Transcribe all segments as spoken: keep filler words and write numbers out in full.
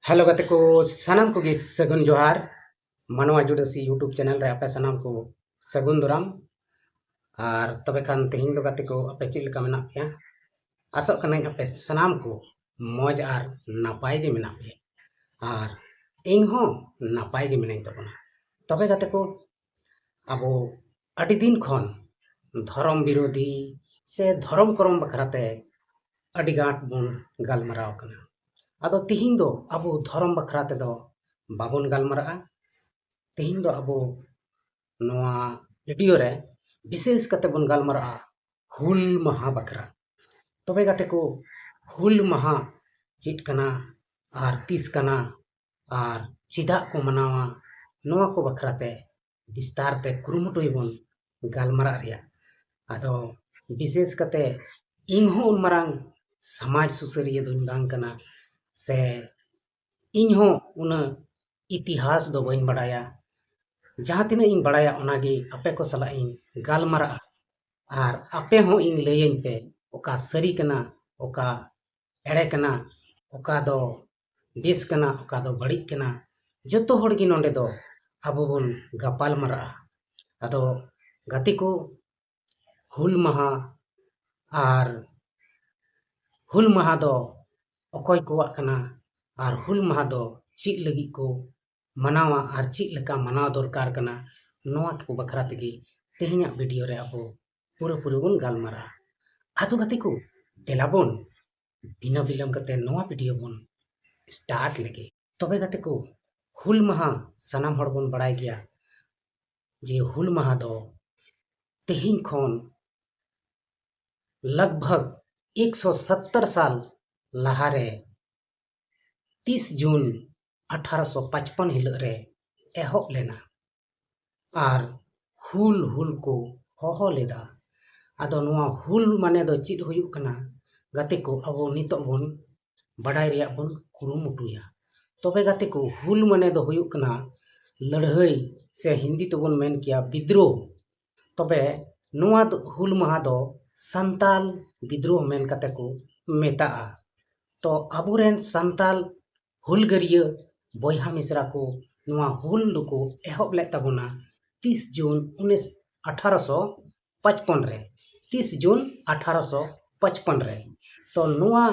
Hello ᱜᱟᱛᱮ ᱠᱚ, ᱥᱟᱱᱟᱢ ᱠᱚᱜᱮ ᱥᱟᱹᱜᱩᱱ ᱡᱚᱦᱟᱨ᱾ ᱢᱟᱱᱣᱟ ᱡᱩᱰᱟᱹᱥᱤ YouTube ᱪᱮᱱᱮᱞ ᱨᱮ ᱟᱯᱮ ᱥᱟᱱᱟᱢ ᱠᱚ ᱥᱟᱹᱜᱩᱱ ᱫᱟᱨᱟᱢ᱾ ᱟᱨ ᱛᱚᱵᱮ ᱠᱷᱟᱱ ᱛᱮᱦᱮᱧ ᱫᱚ ᱜᱟᱛᱮ ᱠᱚ, ᱟᱯᱮ ᱪᱮᱫ ᱞᱮᱠᱟ ᱢᱮᱱᱟᱜ ᱯᱮᱭᱟ? ᱟᱥᱚᱜ ᱠᱟᱹᱱᱟᱹᱧ ᱟᱯᱮ ᱥᱟᱱᱟᱢ ᱠᱚ ᱢᱚᱡᱽ ᱟᱨ ᱱᱟᱯᱟᱭ ᱜᱮ ᱢᱮᱱᱟᱜ ᱯᱮᱭᱟ, ᱟᱨ ᱤᱧ ᱦᱚᱸ ᱱᱟᱯᱟᱭ ᱜᱮ ᱢᱤᱱᱟᱹᱧ ᱛᱟᱵᱚᱱᱟ᱾ ᱛᱚᱵᱮ ᱜᱟᱛᱮ ᱠᱚ, ᱟᱵᱚ ᱟᱹᱰᱤ ᱫᱤᱱ ᱠᱷᱚᱱ ᱫᱷᱚᱨᱚᱢ ᱵᱤᱨᱳᱫᱷᱤ ᱥᱮ ᱫᱷᱚᱨᱚᱢ ᱠᱚᱨᱚᱢ ᱵᱟᱠᱷᱨᱟ ᱛᱮ ᱟᱹᱰᱤ ᱜᱟᱱ ᱵᱚᱱ ᱜᱟᱞᱢᱟᱨᱟᱣ ᱠᱟᱱᱟ᱾ ᱟᱫᱚ ᱛᱤᱦᱤᱧ ᱫᱚ ᱟᱵᱚ ᱫᱷᱚᱨᱚᱢ ᱵᱟᱠᱷᱨᱟ ᱛᱮᱫᱚ ᱵᱟᱵᱚᱱ ᱜᱟᱞᱢᱟᱨᱟᱜᱼᱟ᱾ ᱛᱤᱦᱤᱧ ᱫᱚ ᱟᱵᱚ ᱱᱚᱣᱟ ᱵᱷᱤᱰᱤᱭᱳ ᱨᱮ ᱵᱤᱥᱮᱥ ᱠᱟᱛᱮ ᱵᱚᱱ ᱜᱟᱞᱢᱟᱨᱟᱜᱼᱟ ᱦᱩᱞ ᱢᱟᱦᱟ ᱵᱟᱠᱷᱨᱟ᱾ ᱛᱚᱵᱮ ᱜᱟᱛᱮ ᱠᱚ, ᱦᱩᱞ ᱢᱟᱦᱟ ᱪᱮᱫ ᱠᱟᱱᱟ ᱟᱨ ᱛᱤᱥ ᱠᱟᱱᱟ ᱟᱨ ᱪᱮᱫᱟᱜ ᱠᱚ ᱢᱟᱱᱟᱣᱟ, ᱱᱚᱣᱟ ᱠᱚ ᱵᱟᱠᱷᱨᱟ ᱛᱮ ᱵᱤᱥᱛᱟᱨ ᱛᱮ ᱠᱩᱨᱩᱢᱩᱴᱩᱭ ᱵᱚᱱ ᱜᱟᱞᱢᱟᱨᱟᱜ ᱨᱮᱭᱟᱜ᱾ ᱟᱫᱚ ᱵᱤᱥᱮᱥ ᱠᱟᱛᱮ ᱤᱧ ᱦᱚᱸ ᱩᱱ ᱢᱟᱨᱟᱝ ᱥᱚᱢᱟᱡᱽ ᱥᱩᱥᱟᱹᱨᱤᱭᱟᱹ ᱫᱚᱧ ᱵᱟᱝ ᱠᱟᱱᱟ, ᱥᱮ ᱤᱧ ᱦᱚᱸ ᱩᱱᱟᱹᱜ ᱤᱛᱤᱦᱟᱥ ᱫᱚ ᱵᱟᱹᱧ ᱵᱟᱲᱟᱭᱟ᱾ ᱡᱟᱦᱟᱸ ᱛᱤᱱᱟᱹᱜ ᱤᱧ ᱵᱟᱲᱟᱭᱟ ᱚᱱᱟᱜᱮ ᱟᱯᱮ ᱠᱚ ᱥᱟᱞᱟᱜ ᱤᱧ ᱜᱟᱞᱢᱟᱨᱟᱜᱼᱟ, ᱟᱨ ᱟᱯᱮ ᱦᱚᱸ ᱤᱧ ᱞᱟᱹᱭᱟᱹᱧ ᱯᱮ ᱚᱠᱟ ᱥᱟᱹᱨᱤ ᱠᱟᱱᱟ, ᱚᱠᱟ ᱮᱲᱮ ᱠᱟᱱᱟ, ᱚᱠᱟ ᱫᱚ ᱵᱮᱥ ᱠᱟᱱᱟ, ᱚᱠᱟ ᱫᱚ ᱵᱟᱹᱲᱤᱡ ᱠᱟᱱᱟ᱾ ᱡᱚᱛᱚ ᱦᱚᱲ ᱜᱮ ᱱᱚᱰᱮ ᱫᱚ ᱟᱵᱚ ᱵᱚᱱ ᱜᱟᱯᱟᱞ ᱢᱟᱨᱟᱜᱼᱟ᱾ ᱟᱫᱚ ᱜᱟᱛᱮ ᱠᱚ, ᱦᱩᱞ ᱢᱟᱦᱟ ᱟᱨ ᱦᱩᱞ ᱢᱟᱦᱟ ᱫᱚ ᱚᱠᱚᱭ ᱠᱚᱣᱟᱜ ᱠᱟᱱᱟ ᱟᱨ ᱦᱩᱞ ᱢᱟᱦᱟ ᱫᱚ ᱪᱮᱫ ᱞᱟᱹᱜᱤᱫ ᱠᱚ ᱢᱟᱱᱟᱣᱟ ᱟᱨ ᱪᱮᱫ ᱞᱮᱠᱟ ᱢᱟᱱᱟᱣ ᱫᱚᱨᱠᱟᱨ ᱠᱟᱱᱟ, ᱱᱚᱣᱟ ᱠᱚ ᱵᱟᱠᱷᱨᱟ ᱛᱮᱜᱮ ᱛᱮᱦᱮᱧᱟᱜ ᱵᱷᱤᱰᱤᱭᱳ ᱨᱮ ᱟᱵᱚ ᱯᱩᱨᱟᱹᱯᱩᱨᱤ ᱵᱚᱱ ᱜᱟᱞᱢᱟᱨᱟᱜᱼᱟ᱾ ᱟᱫᱚ ᱜᱟᱛᱮ ᱠᱚ, ᱫᱮᱞᱟ ᱵᱚᱱ ᱵᱤᱱᱟᱹ ᱵᱤᱞᱚᱢ ᱠᱟᱛᱮ ᱱᱚᱣᱟ ᱵᱷᱤᱰᱤᱭᱳ ᱵᱚᱱ ᱥᱴᱟᱨᱴ ᱞᱮᱜᱮ᱾ ᱛᱚᱵᱮ ᱜᱟᱛᱮ ᱠᱚ, ᱦᱩᱞ ᱢᱟᱦᱟ ᱥᱟᱱᱟᱢ ᱦᱚᱲ ᱵᱚᱱ ᱵᱟᱲᱟᱭ ᱜᱮᱭᱟ ᱡᱮ ᱦᱩᱞ ᱢᱟᱦᱟ ᱫᱚ ᱛᱮᱦᱮᱧ ᱠᱷᱚᱱ ᱞᱟᱜᱽ ᱵᱷᱟᱜᱽ ᱮᱠᱥᱚ ᱥᱚᱛᱛᱚᱨ ᱥᱟᱞ ᱞᱟᱦᱟᱨᱮ ᱛᱤᱥ ᱡᱩᱱ ᱟᱴᱷᱟᱨᱚᱥᱚ ᱯᱟᱸᱪᱯᱚᱱ ᱦᱤᱞᱳᱜ ᱨᱮ ᱮᱦᱚᱵ ᱞᱮᱱᱟ ᱟᱨ ᱦᱩᱞ ᱦᱩᱞ ᱠᱚ ᱦᱚᱦᱚ ᱞᱮᱫᱟ᱾ ᱟᱫᱚ ᱱᱚᱣᱟ ᱦᱩᱞ ᱢᱟᱱᱮ ᱫᱚ ᱪᱮᱫ ᱦᱩᱭᱩᱜ ᱠᱟᱱᱟ? ᱜᱟᱛᱮ ᱠᱚ, ᱟᱵᱚ ᱱᱤᱛᱚᱜ ᱵᱚᱱ ᱵᱟᱰᱟᱭ ᱨᱮᱭᱟᱜ ᱵᱚᱱ ᱠᱩᱨᱩᱢᱩᱴᱩᱭᱟ᱾ ᱛᱚᱵᱮ ᱜᱟᱛᱮ ᱠᱚ, ᱦᱩᱞ ᱢᱟᱱᱮ ᱫᱚ ᱦᱩᱭᱩᱜ ᱠᱟᱱᱟ ᱞᱟᱹᱲᱦᱟᱹᱭ, ᱥᱮ ᱦᱤᱱᱫᱤ ᱛᱮᱵᱚᱱ ᱢᱮᱱ ᱠᱮᱭᱟ ᱵᱤᱫᱽᱨᱳᱦ᱾ ᱛᱚᱵᱮ ᱱᱚᱣᱟ ᱫᱚ, ᱦᱩᱞ ᱢᱟᱦᱟ ᱫᱚ ᱥᱟᱱᱛᱟᱞ ᱵᱤᱫᱽᱨᱳᱦ ᱢᱮᱱ ᱠᱟᱛᱮ ᱠᱚ ᱢᱮᱛᱟᱜᱼᱟ᱾ ᱛᱚ ᱟᱵᱚᱨᱮᱱ ᱥᱟᱱᱛᱟᱞ ᱦᱩᱞᱜᱟᱹᱨᱤᱭᱟᱹ ᱵᱚᱭᱦᱟ ᱢᱤᱥᱨᱟ ᱠᱚ ᱱᱚᱣᱟ ᱦᱩᱞ ᱫᱚᱠᱚ ᱮᱦᱚᱵ ᱞᱮᱫ ᱛᱟᱵᱚᱱᱟ ᱛᱤᱥ ᱡᱩᱱ ᱩᱱᱤᱥ ᱟᱴᱷᱟᱨᱚᱥᱚ ᱯᱟᱸᱪᱯᱚᱱ ᱨᱮ᱾ ᱛᱤᱥ ᱡᱩᱱ ᱟᱴᱷᱟᱨᱚᱥᱚ ᱯᱟᱸᱪᱯᱚᱱ ᱨᱮ᱾ ᱛᱚ ᱱᱚᱣᱟ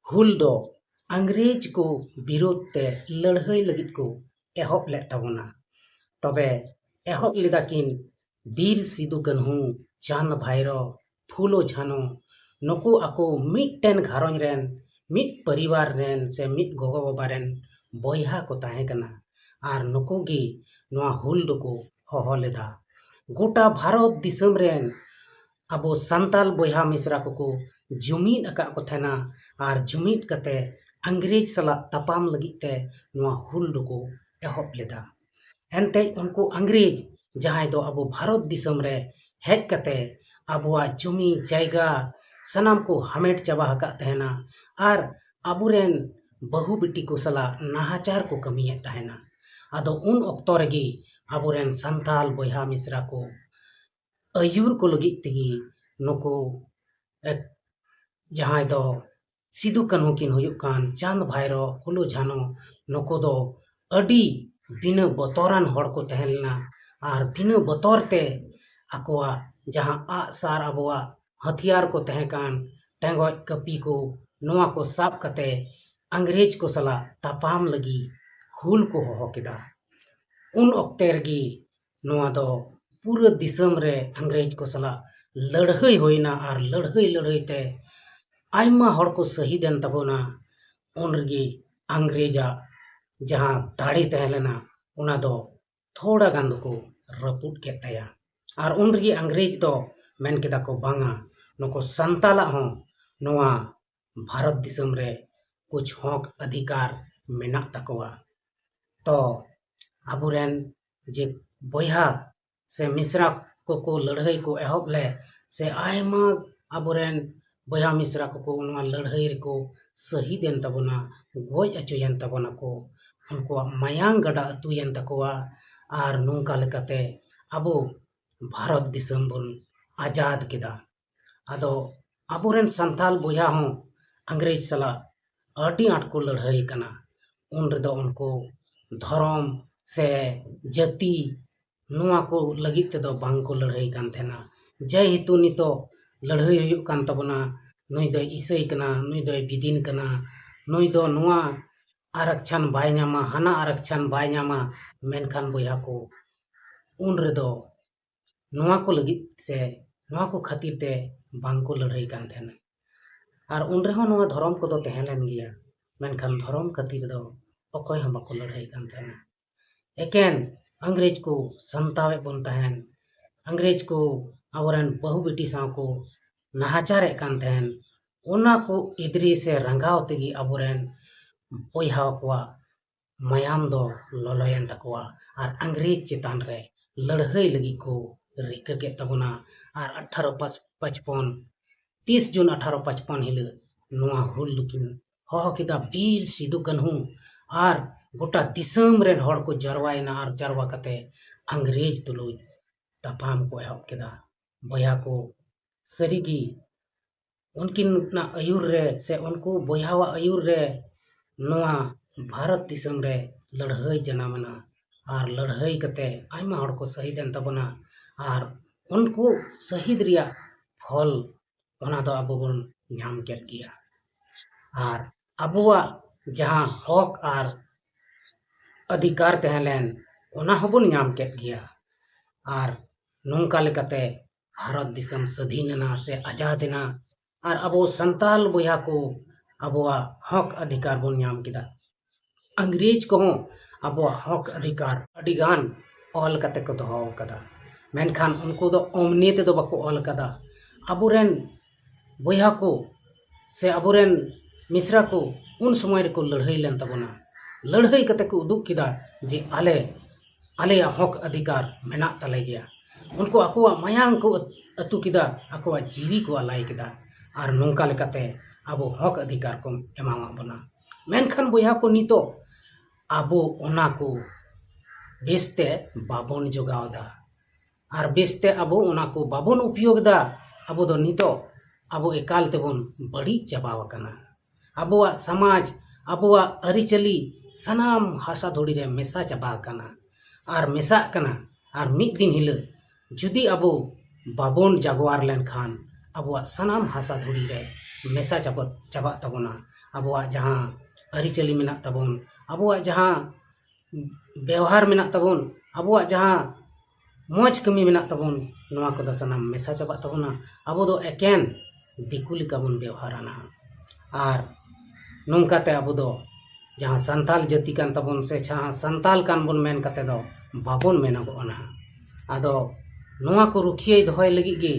ᱦᱩᱞ ᱫᱚ ᱤᱝᱨᱮᱡᱽ ᱠᱚ ᱵᱤᱨᱩᱫᱷ ᱛᱮ ᱞᱟᱹᱲᱦᱟᱹᱭ ᱞᱟᱹᱜᱤᱫ ᱠᱚ ᱮᱦᱚᱵ ᱞᱮᱫ ᱛᱟᱵᱚᱱᱟ᱾ ᱛᱚᱵᱮ ᱮᱦᱚᱵ ᱞᱮᱫᱟ ᱠᱤᱱ ᱵᱤᱨ ᱥᱤᱫᱩ ᱠᱟᱹᱱᱦᱩ, ᱪᱟᱸᱫᱽ ᱵᱷᱟᱭᱨᱚ, ᱯᱷᱩᱞᱳ ᱡᱷᱟᱱᱚ᱾ ᱱᱩᱠᱩ ᱟᱠᱚ ᱢᱤᱫᱴᱮᱱ ᱜᱷᱟᱨᱚᱸᱡᱽ ᱨᱮᱱ, ᱢᱤᱫ ᱯᱚᱨᱤᱵᱟᱨ ᱨᱮᱱ ᱥᱮ ᱢᱤᱫ ᱜᱚᱜᱚ ᱵᱟᱵᱟ ᱨᱮᱱ ᱵᱚᱭᱦᱟ ᱠᱚ ᱛᱟᱦᱮᱸ ᱠᱟᱱᱟ᱾ ᱟᱨ ᱱᱩᱠᱩ ᱜᱮ ᱱᱚᱣᱟ ᱦᱩᱞ ᱫᱚᱠᱚ ᱦᱚᱦᱚ ᱞᱮᱫᱟ᱾ ᱜᱚᱴᱟ ᱵᱷᱟᱨᱚᱛ ᱫᱤᱥᱚᱢ ᱨᱮᱱ ᱟᱵᱚ ᱥᱟᱱᱛᱟᱞ ᱵᱚᱭᱦᱟ ᱢᱤᱥᱨᱟ ᱠᱚᱠᱚ ᱡᱩᱢᱤᱫ ᱟᱠᱟᱫ ᱠᱚ ᱛᱟᱦᱮᱱᱟ᱾ ᱟᱨ ᱡᱩᱢᱤᱫ ᱠᱟᱛᱮ ᱤᱝᱨᱮᱡᱽ ᱥᱟᱞᱟᱜ ᱛᱟᱯᱟᱢ ᱞᱟᱹᱜᱤᱫ ᱛᱮ ᱱᱚᱣᱟ ᱦᱩᱞ ᱫᱚᱠᱚ ᱮᱦᱚᱵ ᱞᱮᱫᱟ᱾ ᱮᱱᱛᱮᱡ ᱩᱱᱠᱩ ᱤᱝᱨᱮᱡᱽ ᱡᱟᱦᱟᱸᱭ ᱫᱚ ᱟᱵᱚ ᱵᱷᱟᱨᱚᱛ ᱫᱤᱥᱚᱢ ᱨᱮ ᱦᱮᱡ ᱠᱟᱛᱮ ᱟᱵᱚᱣᱟᱜ ᱡᱩᱢᱤ ᱡᱟᱭᱜᱟ ᱥᱟᱱᱟᱢ ᱠᱚ ᱦᱟᱢᱮᱴ ᱪᱟᱵᱟ ᱟᱠᱟᱫ ᱛᱟᱦᱮᱱᱟ᱾ ᱟᱨ ᱟᱵᱚᱨᱮᱱ ᱵᱟᱹᱦᱩ ᱵᱤᱴᱤ ᱠᱚ ᱥᱟᱞᱟᱜ ᱱᱟᱦᱟᱪᱟᱨ ᱠᱚ ᱠᱟᱹᱢᱤᱭᱮᱫ ᱛᱟᱦᱮᱱᱟ᱾ ᱟᱫᱚ ᱩᱱ ᱚᱠᱛᱚ ᱨᱮᱜᱮ ᱟᱵᱚᱨᱮᱱ ᱥᱟᱱᱛᱟᱞ ᱵᱚᱭᱦᱟ ᱢᱤᱥᱨᱟ ᱠᱚ ᱟᱹᱭᱩᱨ ᱠᱚ ᱞᱟᱹᱜᱤᱫ ᱛᱮᱜᱮ ᱱᱩᱠᱩ ᱮᱠ-, ᱡᱟᱦᱟᱸᱭ ᱫᱚ ᱥᱤᱫᱩ ᱠᱟᱹᱱᱦᱩ ᱠᱤᱱ ᱦᱩᱭᱩᱜ ᱠᱟᱱ ᱪᱟᱸᱫᱽ ᱵᱷᱟᱭᱨᱚ, ᱯᱷᱩᱞᱳ ᱡᱷᱟᱱᱚ, ᱱᱩᱠᱩ ᱫᱚ ᱟᱹᱰᱤ ᱵᱤᱱᱟᱹ ᱵᱚᱛᱚᱨᱟᱱ ᱦᱚᱲ ᱠᱚ ᱛᱟᱦᱮᱸ ᱞᱮᱱᱟ᱾ ᱟᱨ ᱵᱤᱱᱟᱹ ᱵᱚᱛᱚᱨ ᱛᱮ ᱟᱠᱚᱣᱟᱜ ᱡᱟᱦᱟᱸ ᱟᱜᱼᱥᱟᱨ, ᱟᱵᱚᱣᱟᱜ ᱦᱟᱹᱛᱤᱭᱟᱨ ᱠᱚ ᱛᱟᱦᱮᱸ ᱠᱟᱱ, ᱴᱮᱸᱜᱚᱡ, ᱠᱟᱹᱯᱤ ᱠᱚ, ᱱᱚᱣᱟ ᱠᱚ ᱥᱟᱵ ᱠᱟᱛᱮ ᱤᱝᱨᱮᱡᱽ ᱠᱚ ᱥᱟᱞᱟᱜ ᱛᱟᱯᱟᱢ ᱞᱟᱹᱜᱤᱫ ᱦᱩᱞ ᱠᱚ ᱦᱚᱦᱚ ᱠᱮᱫᱟ᱾ ᱩᱱ ᱚᱠᱛᱮ ᱨᱮᱜᱮ ᱱᱚᱣᱟ ᱫᱚ ᱯᱩᱨᱟᱹ ᱫᱤᱥᱚᱢ ᱨᱮ ᱤᱝᱨᱮᱡᱽ ᱠᱚ ᱥᱟᱞᱟᱜ ᱞᱟᱹᱲᱦᱟᱹᱭ ᱦᱩᱭᱱᱟ᱾ ᱟᱨ ᱞᱟᱹᱲᱦᱟᱹᱭ ᱞᱟᱹᱲᱦᱟᱹᱭ ᱛᱮ ᱟᱭᱢᱟ ᱦᱚᱲ ᱠᱚ ᱥᱟᱹᱦᱤᱫ ᱮᱱ ᱛᱟᱵᱚᱱᱟ᱾ ᱩᱱ ᱨᱮᱜᱮ ᱤᱝᱨᱮᱡᱽ ᱟᱜ ᱡᱟᱦᱟᱸ ᱫᱟᱲᱮ ᱛᱟᱦᱮᱸ ᱞᱮᱱᱟ, ᱚᱱᱟ ᱫᱚ ᱛᱷᱚᱲᱟ ᱜᱟᱱ ᱫᱚᱠᱚ ᱨᱟᱹᱯᱩᱫ ᱠᱮᱫ ᱛᱟᱭᱟ᱾ ᱟᱨ ᱩᱱ ᱨᱮᱜᱮ ᱤᱝᱨᱮᱡᱽ ᱫᱚ ᱢᱮᱱ ᱠᱮᱫᱟ ᱠᱚ, ᱵᱟᱝᱟ, ᱱᱩᱠᱩ ᱥᱟᱱᱛᱟᱞᱟᱜ ᱦᱚᱸ ᱱᱚᱣᱟ ᱵᱷᱟᱨᱚᱛ ᱫᱤᱥᱚᱢ ᱨᱮ ᱠᱩᱪ ᱦᱚᱠ ᱚᱫᱷᱤᱠᱟᱨ ᱢᱮᱱᱟᱜ ᱛᱟᱠᱚᱣᱟ᱾ ᱛᱚ ᱟᱵᱚᱨᱮᱱ ᱡᱮ ᱵᱚᱭᱦᱟ ᱥᱮ ᱢᱤᱥᱨᱟ ᱠᱚᱠᱚ ᱞᱟᱹᱲᱦᱟᱹᱭ ᱠᱚ ᱮᱦᱚᱵ ᱞᱮᱫ, ᱥᱮ ᱟᱭᱢᱟ ᱟᱵᱚᱨᱮᱱ ᱵᱚᱭᱦᱟ ᱢᱤᱥᱨᱟ ᱠᱚᱠᱚ ᱱᱚᱣᱟ ᱞᱟᱹᱲᱦᱟᱹᱭ ᱨᱮᱠᱚ ᱥᱟᱹᱦᱤᱫ ᱮᱱ ᱛᱟᱵᱚᱱᱟ, ᱜᱚᱡ ᱦᱚᱪᱚᱭᱮᱱ ᱛᱟᱵᱚᱱᱟᱠᱚ, ᱩᱱᱠᱩᱣᱟᱜ ᱢᱟᱭᱟᱝ ᱜᱟᱰᱟ ᱟᱹᱛᱩᱭᱮᱱ ᱛᱟᱠᱚᱣᱟ᱾ ᱟᱨ ᱱᱚᱝᱠᱟ ᱞᱮᱠᱟᱛᱮ ᱟᱵᱚ ᱵᱷᱟᱨᱚᱛ ᱫᱤᱥᱚᱢ ᱵᱚᱱ ᱟᱡᱟᱫ ᱠᱮᱫᱟ᱾ ᱟᱫᱚ ᱟᱵᱚᱨᱮᱱ ᱥᱟᱱᱛᱟᱞ ᱵᱚᱭᱦᱟ ᱦᱚᱸ ᱤᱝᱨᱮᱡᱽ ᱥᱟᱞᱟᱜ ᱟᱹᱰᱤ ᱟᱸᱴ ᱠᱚ ᱞᱟᱹᱲᱦᱟᱹᱭ ᱠᱟᱱᱟ᱾ ᱩᱱ ᱨᱮᱫᱚ ᱩᱱᱠᱩ ᱫᱷᱚᱨᱚᱢ ᱥᱮ ᱡᱟᱹᱛᱤ, ᱱᱚᱣᱟ ᱠᱚ ᱞᱟᱹᱜᱤᱫ ᱛᱮᱫᱚ ᱵᱟᱝ ᱠᱚ ᱞᱟᱹᱲᱦᱟᱹᱭ ᱠᱟᱱ ᱛᱟᱦᱮᱱᱟ᱾ ᱡᱮᱦᱮᱛᱩ ᱱᱤᱛᱚᱜ ᱞᱟᱹᱲᱦᱟᱹᱭ ᱦᱩᱭᱩᱜ ᱠᱟᱱ ᱛᱟᱵᱚᱱᱟ, ᱱᱩᱭ ᱫᱚᱭ ᱤᱥᱟᱹᱭ ᱠᱟᱱᱟ, ᱱᱩᱭ ᱫᱚᱭ ᱵᱤᱫᱤᱱ ᱠᱟᱱᱟ, ᱱᱩᱭ ᱫᱚ ᱱᱚᱣᱟ ᱟᱨᱟᱠᱪᱷᱟᱱ ᱵᱟᱭ ᱧᱟᱢᱟ, ᱦᱟᱱᱟ ᱟᱨᱟᱠᱪᱷᱟᱱ ᱵᱟᱭ ᱧᱟᱢᱟ, ᱢᱮᱱᱠᱷᱟᱱ ᱵᱚᱭᱦᱟ ᱠᱚ, ᱩᱱ ᱨᱮᱫᱚ ᱱᱚᱣᱟ ᱠᱚ ᱞᱟᱹᱜᱤᱫ ᱥᱮ ᱱᱚᱣᱟ ᱠᱚ ᱠᱷᱟᱹᱛᱤᱨ ᱛᱮ ᱵᱟᱝ ᱠᱚ ᱞᱟᱹᱲᱦᱟᱹᱭ ᱠᱟᱱ ᱛᱟᱦᱮᱱᱟ᱾ ᱟᱨ ᱩᱱ ᱨᱮᱦᱚᱸ ᱱᱚᱣᱟ ᱫᱷᱚᱨᱚᱢ ᱠᱚᱫᱚ ᱛᱟᱦᱮᱸ ᱞᱮᱱ ᱜᱮᱭᱟ, ᱢᱮᱱᱠᱷᱟᱱ ᱫᱷᱚᱨᱚᱢ ᱠᱷᱟᱹᱛᱤᱨ ᱫᱚ ᱚᱠᱚᱭ ᱦᱚᱸ ᱵᱟᱠᱚ ᱞᱟᱹᱲᱦᱟᱹᱭ ᱠᱟᱱ ᱛᱟᱦᱮᱱᱟ᱾ ᱮᱠᱮᱱ ᱤᱝᱨᱮᱡᱽ ᱠᱚ ᱥᱟᱱᱛᱟᱣᱮᱫ ᱵᱚᱱ ᱛᱟᱦᱮᱱ, ᱤᱝᱨᱮᱡᱽ ᱠᱚ ᱟᱵᱚᱨᱮᱱ ᱵᱟᱹᱦᱩ ᱵᱤᱴᱤ ᱥᱟᱶ ᱠᱚ ᱱᱟᱦᱟᱪᱟᱨᱮᱫ ᱠᱟᱱ ᱛᱟᱦᱮᱱ, ᱚᱱᱟ ᱠᱚ ᱮᱫᱽᱨᱮ ᱥᱮ ᱨᱟᱸᱜᱟᱣ ᱛᱮᱜᱮ ᱟᱵᱚᱨᱮᱱ ᱵᱚᱭᱦᱟ ᱠᱚᱣᱟᱜ ᱢᱟᱭᱟᱢ ᱫᱚ ᱞᱚᱞᱚᱭᱮᱱ ᱛᱟᱠᱚᱣᱟ ᱟᱨ ᱤᱝᱨᱮᱡᱽ ᱪᱮᱛᱟᱱ ᱨᱮ ᱞᱟᱹᱲᱦᱟᱹᱭ ᱞᱟᱹᱜᱤᱫ ᱠᱚ ᱨᱤᱠᱟᱹ ᱠᱮᱫ ᱛᱟᱵᱚᱱᱟ᱾ ᱟᱨ ᱟᱴᱷᱟᱨᱚ ᱯᱟᱸᱪᱯᱚᱱ, ᱛᱤᱥ ᱡᱩᱱ ᱟᱴᱷᱟᱨᱚ ᱯᱟᱸᱪᱯᱚᱱ ᱦᱤᱞᱳᱜ ᱱᱚᱣᱟ ᱦᱩᱞ ᱫᱚᱠᱤᱱ ᱦᱚᱦᱚ ᱠᱮᱫᱟ ᱵᱤᱨ ᱥᱤᱫᱩ ᱠᱟᱹᱱᱦᱩ ᱟᱨ ᱜᱚᱴᱟ ᱫᱤᱥᱚᱢ ᱨᱮᱱ ᱦᱚᱲ ᱠᱚ ᱡᱟᱨᱣᱟᱭᱮᱱᱟ ᱟᱨ ᱡᱟᱨᱣᱟ ᱠᱟᱛᱮ ᱤᱝᱨᱮᱡᱽ ᱛᱩᱞᱩᱡ ᱛᱟᱯᱟᱢ ᱠᱚ ᱮᱦᱚᱵ ᱠᱮᱫᱟ᱾ ᱵᱚᱭᱦᱟ ᱠᱚ, ᱥᱟᱹᱨᱤᱜᱮ ᱩᱱᱠᱤᱱᱟᱜ ᱟᱹᱭᱩᱨ ᱨᱮ ᱥᱮ ᱩᱱᱠᱩ ᱵᱚᱭᱦᱟᱣᱟᱜ ᱟᱹᱭᱩᱨ ᱨᱮ ᱱᱚᱣᱟ ᱵᱷᱟᱨᱚᱛ ᱫᱤᱥᱚᱢ ᱨᱮ ᱞᱟᱹᱲᱦᱟᱹᱭ ᱡᱟᱱᱟᱢ ᱮᱱᱟ᱾ ᱟᱨ ᱞᱟᱹᱲᱦᱟᱹᱭ ᱠᱟᱛᱮ ᱟᱭᱢᱟ ᱦᱚᱲ ᱠᱚ ᱥᱟᱹᱦᱤᱫ ᱮᱱ ᱛᱟᱵᱚᱱᱟ᱾ ᱟᱨ ᱩᱱᱠᱩ ᱥᱟᱹᱦᱤᱫ ᱨᱮᱭᱟᱜ ᱯᱷᱚᱞ, ᱚᱱᱟ ᱫᱚ ᱟᱵᱚ ᱵᱚᱱ ᱧᱟᱢ ᱠᱮᱫ ᱜᱮᱭᱟ᱾ ᱟᱨ ᱟᱵᱚᱣᱟᱜ ᱡᱟᱦᱟᱸ ᱦᱚᱠ ᱟᱨ ᱚᱫᱷᱤᱠᱟᱨ ᱛᱟᱦᱮᱸ ᱞᱮᱱ, ᱚᱱᱟ ᱦᱚᱸᱵᱚᱱ ᱧᱟᱢ ᱠᱮᱫ ᱜᱮᱭᱟ᱾ ᱟᱨ ᱱᱚᱝᱠᱟ ᱞᱮᱠᱟᱛᱮ ᱵᱷᱟᱨᱚᱛ ᱫᱤᱥᱚᱢ ᱥᱟᱹᱫᱷᱤᱱ ᱮᱱᱟ ᱥᱮ ᱟᱡᱟᱫ ᱮᱱᱟ᱾ ᱟᱨ ᱟᱵᱚ ᱥᱟᱱᱛᱟᱞ ᱵᱚᱭᱦᱟ ᱠᱚ ᱟᱵᱚᱣᱟᱜ ᱦᱚᱠ ᱚᱫᱷᱤᱠᱟᱨ ᱵᱚᱱ ᱧᱟᱢ ᱠᱮᱫᱟ᱾ ᱤᱝᱨᱮᱡᱽ ᱠᱚᱦᱚᱸ ᱟᱵᱚᱣᱟᱜ ᱦᱚᱠ ᱚᱫᱷᱤᱠᱟᱨ ᱟᱹᱰᱤᱜᱟᱱ ᱚᱞ ᱠᱟᱛᱮ ᱠᱚ ᱫᱚᱦᱚ ᱟᱠᱟᱫᱟ, ᱢᱮᱱᱠᱷᱟᱱ ᱩᱱᱠᱩ ᱫᱚ ᱚᱢᱱᱤ ᱛᱮᱫᱚ ᱵᱟᱠᱚ ᱚᱞ ᱟᱠᱟᱫᱟ᱾ ᱟᱵᱚᱨᱮᱱ ᱵᱚᱭᱦᱟ ᱠᱚ ᱥᱮ ᱟᱵᱚᱨᱮᱱ ᱢᱤᱥᱨᱟ ᱠᱚ ᱩᱱ ᱥᱚᱢᱚᱭ ᱨᱮᱠᱚ ᱞᱟᱹᱲᱦᱟᱹᱭ ᱞᱮᱱ ᱛᱟᱵᱚᱱᱟ᱾ ᱞᱟᱹᱲᱦᱟᱹᱭ ᱠᱟᱛᱮ ᱠᱚ ᱩᱫᱩᱜ ᱠᱮᱫᱟ ᱡᱮ ᱟᱞᱮ, ᱟᱞᱮᱭᱟᱜ ᱦᱚᱠ ᱚᱫᱷᱤᱠᱟᱨ ᱢᱮᱱᱟᱜ ᱛᱟᱞᱮ ᱜᱮᱭᱟ᱾ ᱩᱱᱠᱩ ᱟᱠᱚᱣᱟᱜ ᱢᱟᱭᱟᱝ ᱠᱚ ᱟᱹᱛᱩ ᱠᱮᱫᱟ, ᱟᱠᱚᱣᱟᱜ ᱡᱤᱣᱤ ᱠᱚ ᱟᱞᱟᱭ ᱠᱮᱫᱟ᱾ ᱟᱨ ᱱᱚᱝᱠᱟ ᱞᱮᱠᱟᱛᱮ ᱟᱵᱚ ᱦᱚᱠ ᱚᱫᱷᱤᱠᱟᱨ ᱠᱚ ᱮᱢᱟᱣᱟᱫ ᱵᱚᱱᱟ᱾ ᱢᱮᱱᱠᱷᱟᱱ ᱵᱚᱭᱦᱟ ᱠᱚ, ᱱᱤᱛᱚᱜ ᱟᱵᱚ ᱚᱱᱟ ᱠᱚ ᱵᱮᱥᱛᱮ ᱵᱟᱵᱚᱱ ᱡᱚᱜᱟᱣ ᱮᱫᱟ᱾ ᱟᱨ ᱵᱮᱥᱛᱮ ᱟᱵᱚ ᱚᱱᱟ ᱠᱚ ᱵᱟᱵᱚᱱ ᱩᱯᱭᱳᱜᱽ ᱮᱫᱟ᱾ ᱟᱵᱚ ᱫᱚ ᱱᱤᱛᱚᱜ ᱟᱵᱚ ᱮᱠᱟᱞ ᱛᱮᱵᱚᱱ ᱵᱟᱹᱲᱤᱡ ᱪᱟᱵᱟᱣ ᱟᱠᱟᱱᱟ᱾ ᱟᱵᱚᱣᱟᱜ ᱥᱚᱢᱟᱡᱽ, ᱟᱵᱚᱣᱟᱜ ᱟᱹᱨᱤᱪᱟᱹᱞᱤ, ᱥᱟᱱᱟᱢ ᱦᱟᱥᱟ ᱫᱷᱩᱲᱤ ᱨᱮ ᱢᱮᱥᱟ ᱪᱟᱵᱟ ᱟᱠᱟᱱᱟ ᱟᱨ ᱢᱮᱥᱟᱜ ᱠᱟᱱᱟ᱾ ᱟᱨ ᱢᱤᱫ ᱫᱤᱱ ᱦᱤᱞᱳᱜ ᱡᱩᱫᱤ ᱟᱵᱚ ᱵᱟᱵᱚᱱ ᱡᱟᱜᱣᱟᱨ ᱞᱮᱱᱠᱷᱟᱱ, ᱟᱵᱚᱣᱟᱜ ᱥᱟᱱᱟᱢ ᱦᱟᱥᱟ ᱫᱷᱩᱲᱤ ᱨᱮ ᱢᱮᱥᱟ ᱪᱟᱵᱟ, ᱪᱟᱵᱟᱜ ᱛᱟᱵᱚᱱᱟ᱾ ᱟᱵᱚᱣᱟᱜ ᱡᱟᱦᱟᱸ ᱟᱹᱨᱤᱪᱟᱹᱞᱤ ᱢᱮᱱᱟᱜ ᱛᱟᱵᱚᱱ, ᱟᱵᱚᱣᱟᱜ ᱡᱟᱦᱟᱸ ᱵᱮᱣᱦᱟᱨ ᱢᱮᱱᱟᱜ ᱛᱟᱵᱚᱱ, ᱟᱵᱚᱣᱟᱜ ᱡᱟᱦᱟᱸ ᱢᱚᱡᱽ ᱠᱟᱹᱢᱤ ᱢᱮᱱᱟᱜ ᱛᱟᱵᱚᱱ, ᱱᱚᱣᱟ ᱠᱚᱫᱚ ᱥᱟᱱᱟᱢ ᱢᱮᱥᱟ ᱪᱟᱵᱟᱜ ᱛᱟᱵᱚᱱᱟ᱾ ᱟᱵᱚ ᱫᱚ ᱮᱠᱮᱱ ᱫᱤᱠᱩ ᱞᱮᱠᱟ ᱵᱚᱱ ᱵᱮᱣᱦᱟᱨᱟ ᱱᱟᱦᱟᱜ᱾ ᱟᱨ ᱱᱚᱝᱠᱟᱛᱮ ᱟᱵᱚ ᱫᱚ ᱡᱟᱦᱟᱸ ᱥᱟᱱᱛᱟᱞ ᱡᱟᱹᱛᱤ ᱠᱟᱱ ᱛᱟᱵᱚᱱ ᱥᱮ ᱡᱟᱦᱟᱸ ᱥᱟᱱᱛᱟᱞ ᱠᱟᱱ ᱵᱚᱱ ᱢᱮᱱ ᱠᱟᱛᱮ ᱫᱚ ᱵᱟᱵᱚᱱ ᱢᱮᱱᱚᱜᱚᱜᱼᱟ ᱱᱟᱦᱟᱜ᱾ ᱟᱫᱚ ᱱᱚᱣᱟ ᱠᱚ ᱨᱩᱠᱷᱤᱭᱟᱹ ᱫᱚᱦᱚᱭ ᱞᱟᱹᱜᱤᱫ ᱜᱮ